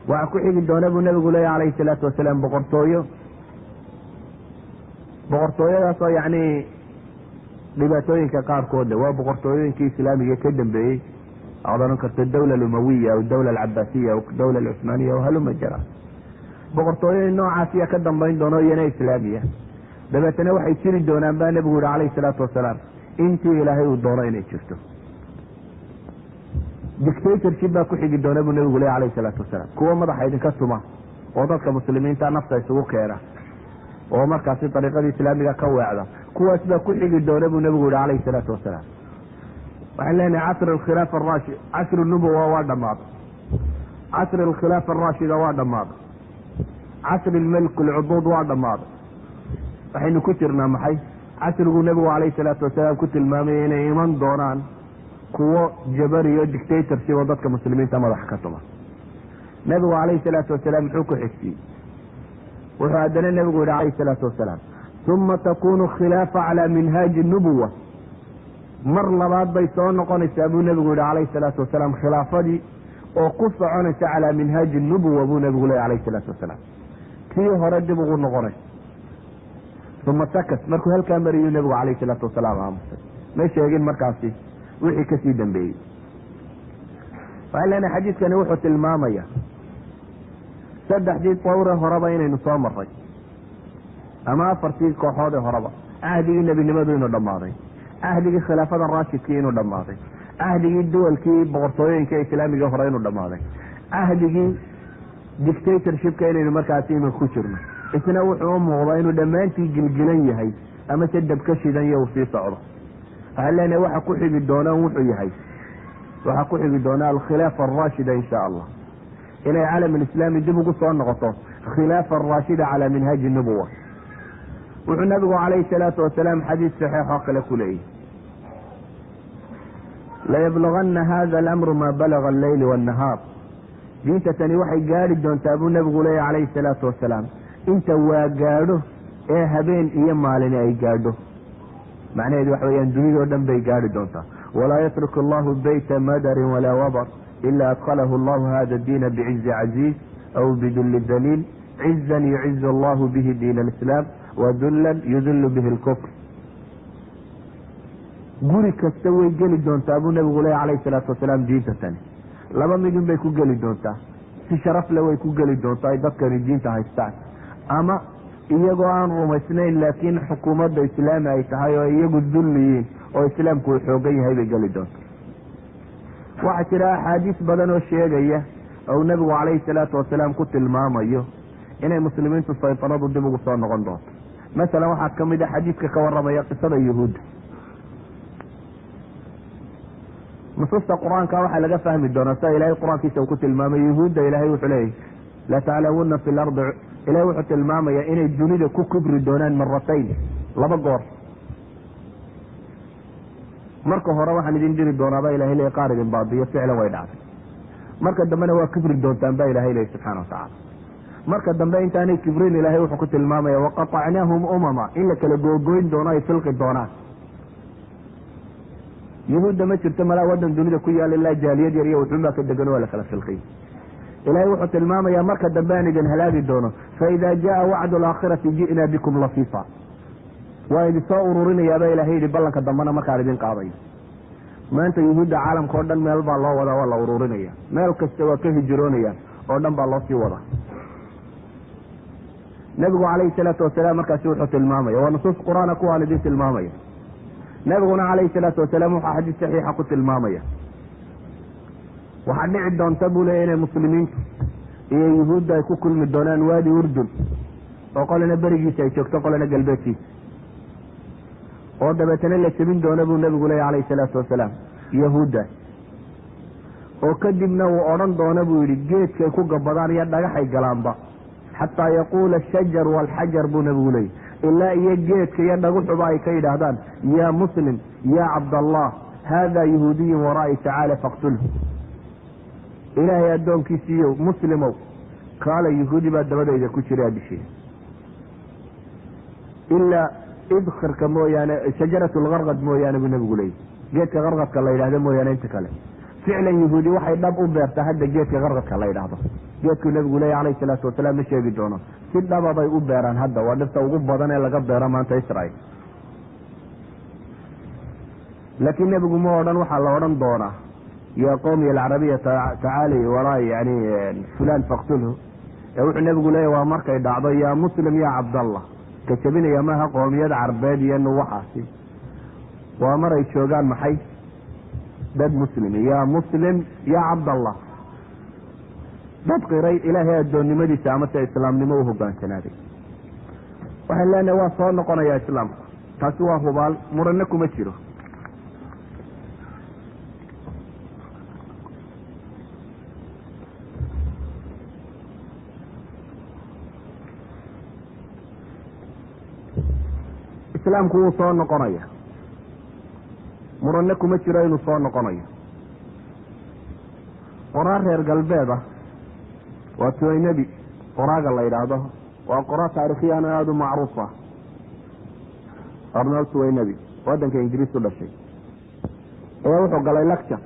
Waxaa ku xigi doona buu nebigu leeyahy calayhi salaatu wasalaam boqortooyo, boqortooyadaasoo yacni dhibaatooyinka qaarkood le, waa boqortooyooyinkii islaamiga ka dambeeyey, aad oran karto dawla alumawiya aw dawla alcabaasiya aw dawla alcuthmaaniya aw haluma jara, boqortooyooyin noocaasiya ka dambayn doono iyana islaamiya. Dabeetana waxay jiri doonaan baa nebigu yihi calayhi salaatu wasalaam intii ilaahay uu doono inay jirto. Dictatorship baa ku xigi doona buu Nabigu leeyahay calayhi salaatu wasalaam, kuwa madaxa idinka tuma oo dadka muslimiinta nafta isugu keena oo markaasi dariiqadii islaamiga ka weecda, kuwaas baa ku xigi doona buu Nabigu yihi calayhi salaatu wasalaam. Waxaan leenahay casr alkhilaafa araashid, casru nubuwa waa dhammaaday, casr alkhilaafa araashida waa dhammaaday, casri almelik alcuduud waa dhammaaday. Waxaynu ku jirnaa maxay? Casriguu Nebigu calayhi salaatu wasalaam ku tilmaamaya inay iman doonaan kuwo jabariyo dictatorship oo dadka muslimiinta madaxa ka tuma. Nebigu calayhi salaatu wasalaam muxuu ku xigsiiyey? Wuxuu haddana Nebigu yihi calayhi salaatu wasalaam: uma takunu khilaafa calaa minhaaji nubuwa. Mar labaad bay soo noqonaysaa buu Nebigu yihi calayhi salaatu wasalaam, khilaafadii oo ku soconaysa calaa minhaaji nubuwa buu Nebigu leeyay calayhi salaatu wasalaam, tii hore dib ugu noqonaysa. Uma sakat. Markuu halkaa mariyuu Nebigu calayhi salaatu wasalaam aamusay, ma sheegin markaasi wixii kasii dambeeyey. Waxaan leenahay xadiidkani wuxuu tilmaamaya saddexdii tawre horeba inaynu soo maray, ama afartii kooxood ee horeba, cahdigii nebinimadu inuu dhammaaday, cahdigii khilaafada raashidkii inuu dhammaaday, cahdigii duwalkii boqortooyooyinka islaamiga hore inuu dhammaaday, cahdigii dictatorshipka inaynu markaasi iminka ku jirno. Isna wuxuu u muuqdaa inuu dhammaantii gilgilan yahay ama se dab ka shidan iyo uu sii socdo. Waxaan leenahay waxa ku xigi doona wuxuu yahay, waxaa ku xigi doona alkhilaafa araashida insha Allah, inay caalam alislaami dib ugu soo noqoto khilaafa araashida calaa minhaaji nubuwa. Wuxuu Nabigu calayhi salaatu wasalaam xadiis saxiix oo kale ku leeyahy: layablugana hada alamru maa balaga alleyl wannahaar. Diinta tani waxay gaadhi doontaa buu Nabigu leeyahy calayhi salaatu wasalaam inta waa gaadho ee habeen iyo maalini ay gaadho. Macnaheedu waxa weyaan dunidao dhan bay gaadhi doontaa. Walaa yatruk allahu beyta madarin walaa wabar ila adkhalahu allahu hada diina bicizi caziiz aw bidulli daliil, cizan yucizu allahu bihi diin alislaam wadullan yudillu bihi alkufr. Guri kasta way geli doontaa buu Nabigu leeya calayhi salaatu wasalaam. Diinta tani laba midun bay ku geli doontaa: si sharaf le way ku geli doontaa ay dadkani diinta haystaan, ama iyagoo aan rumaysnayn laakiin xukuumadda islaami ay tahay oo iyagu dulliyiin oo islaamku uu xoogan yahay bay geli doontaa. Waxaa jira axaadiis badan oo sheegaya ou Nabigu calayhi salaatu wasalaam ku tilmaamayo inay muslimiintu saytanadu dib ugu soo noqon doonto. Masalan, waxaa ka mid a xadiidka ka warramaya qisada Yuhuudda. Nusuusta Qur-aanka waxaa laga fahmi doonaa sida Ilahay Qur-aankiisa uu ku tilmaamay Yuhuudda. Ilahay wuxuu leeyahy: lataclawunna fi lardi. Ilahay wuxuu tilmaamaya inay dunida ku kibri doonaan maratayn, laba goor. Marka hore waxaan idin diri doonaaba Ilahay leey qaar idin baadiyo. Ficlan way dhacday. Marka dambena waa kibri doontaan ba Ilahay leey subxana watacala. Marka dambe intaanay kibrin, Ilahay wuxuu ku tilmaamaya waqatacnaahum umama, in la kala googoyn doono, ay filqi doonaan Yuhuudda. Ma jirto malaa wadan dunida ku yaala ilaa jaaliyad yar iyo wuxuunbaa ka degan, waa la kala filqiy. Ilahay wuxuu tilmaamayaa marka dambe aan idin halaagi doono: faida jaa wacdu alaakhirati ji'naa bikum lafiifa. Waa idin soo ururinayaaba Ilahay yidhi ballanka dambena markaan idin qaadayo. Maanta Yuhuudda caalamka o dhan meel baa loo wadaa, waa la ururinaya, meel kasta waa ka hijiroonayaan oo dhan baa loo sii wadaa. Nabigu calayhi salaatu wasalaam markaasi wuxuu tilmaamaya, waa nusuus Qur-aana kuwaan idin tilmaamaya. Nabiguna calayhi salaatu wasalaam wuxuu xadiis saxiixa ku tilmaamaya waxaa dhici doonta buu leeya inay muslimiintu iyo Yuhuudda ay ku kulmi doonaan waadi Urdun, oo qolina berigiisa ay joogto, qolina galbeedkiisa, oo dabeetana la jebin doono buu Nabigu leeya calayhi salaatu wasalaam Yahuudda, oo kadibna uu odhan doono buu yidhi geedkay ku gabadaan iyo dhagaxay galaanba, xataa yaquula ashajar waalxajar buu Nabigu leeyay, ilaa iyo geedka iyo dhaguxuba ay ka yidhaahdaan: yaa muslim, yaa Cabdallah, haada yahuudiyun waraa'i, tacaala faqtulhu. Ilaahay addoonkiisiiyow muslimow, kaala, yahuudi baa dabadayda ku jira, dishay. Ilaa idkhirka mooyaane, shajarat lgarqad mooyaane buu Nabigu leeyay, geedka qarqadka la yidhahdo mooyaane inta kale. Ficlan yahuudi waxay dhab u beertaa hadda geedka qarqadka la yidhaahdo, geedkuu Nabigu leeya calayhi salaatu wasalaam ma sheegi doono. Si dhaba bay u beeraan hadda, waa dhirta ugu badan ee laga beero maanta Israel. Laakiin Nebigu ma odhan waxaa la odhan doonaa: yaa qowmi alcarabiya, tacaali waraai yani fulan faqtulhu. Ee wuxuu Nebigu leeyahy waa markay dhacdo: yaa muslim, yaa Cabdallah. Ka jebinaya maaha qoomiyad carbeed iyo nuwaxaasi, waa maray joogaan maxay Dad Muslim, ya Muslim, ya Cabdallah, dad qiray Ilaahay addoonnimadiisa amase islaamnimo u hogaansanaaday. Waxaan leenahay waa soo noqonayaa islaamku, taasi waa hubaal, muranna kuma jiro. Islaamku wuu soo noqonaya, muranna kuma jiro inuu soo noqonayo. Qoraa reer galbeed ah waa Tuwaynabi, qoraaga la yidhaahdo, waa qoraa taarikhiyaan aada u macruuf ah, Arnold Tuwaynabi, waddanka Ingiriis u dhashay, ayaa wuxuu galay lecture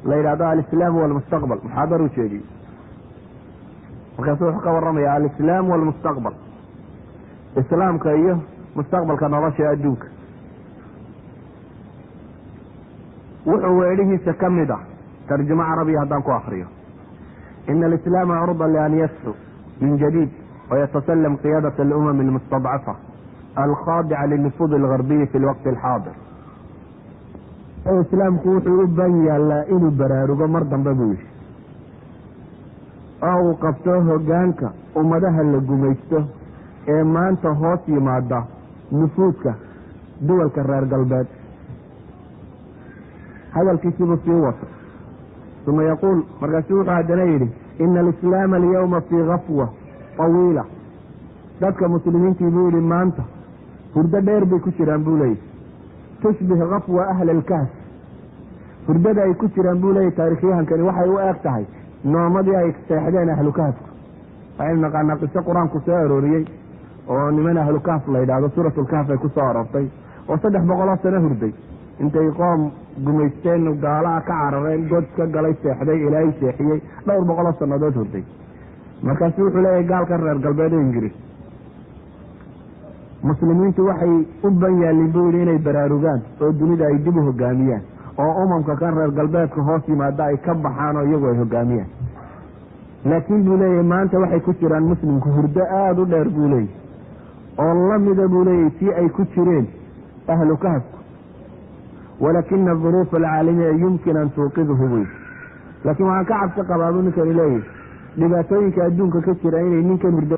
la yidhahdo "Alislaam walmustaqbal". Muxaadar u jeediyey. Markaasu wuxuu ka warramaya alislaam walmustaqbal, islaamka iyo mustaqbalka nolosha adduunka. Wuxuu weedhihiisa ka mid ah, tarjumo carabiya haddaan ku akriyo: "Ina alislaama curda lian yasxu min jadiid wayatasalam qiyaadat alumam almustadcafa alkhaadica linufud algarbiyi fi lwaqti alxaadir." Islaamku wuxuu u ban yaallaa inuu baraarugo mar dambe, buu yihi, oo uu qabto hogaanka ummadaha la gumaysto ee maanta hoos yimaada nufuudka duwalka reer galbeed. Hadalkiisiibuu sii wato. Uma yaquul, markaasu wuxuu haddana yidhi: "Ina alislaama alyawma fii gafwa tawiila." Dadka muslimiintii, buu yihi, maanta hurdo dheer bay ku jiraan, buu leeyahy, "tushbih gafwa ahli alkahf." Hurdada ay ku jiraan, buu leeyahy taarikhyahankani, waxay u eg tahay noomadii ay seexdeen ahlu kahfku. Waxaynu naqaanaa qiso Qur-aanku soo arooriyey oo niman ahlu kahf la yidhahdo, Suuratulkahf ay ku soo aroortay, oo 300 sano hurday intay qoom gumaysteen, gaalaha ka carareen, god ka galay, seexday, Ilaahay seexiyey, dhowr boqoloo sannadood hurday. Markaasu wuxuu leeyahay gaalkan reer galbeed oo Ingiriis: muslimiintu waxay u ban yaalin, buu yihi, inay baraarugaan oo dunida ay dib u hogaamiyaan, oo umamka kan reer galbeedka hoos yimaada ay ka baxaan oo iyagu ay hogaamiyaan. Laakiin, buu leeyahay, maanta waxay ku jiraan muslimku hurdo aada u dheer, buu leeyahy, oo lamida, buu leeyahy, tii ay ku jireen ahlu kahfku. "Walakina aduruuf alcaalamiya yumkin an tuuqidhu," buu yidhi. Laakiin waxaan ka cabsi qabaa, buu ninkani leeyahy, dhibaatooyinka adduunka ka jira inay ninkan hurdo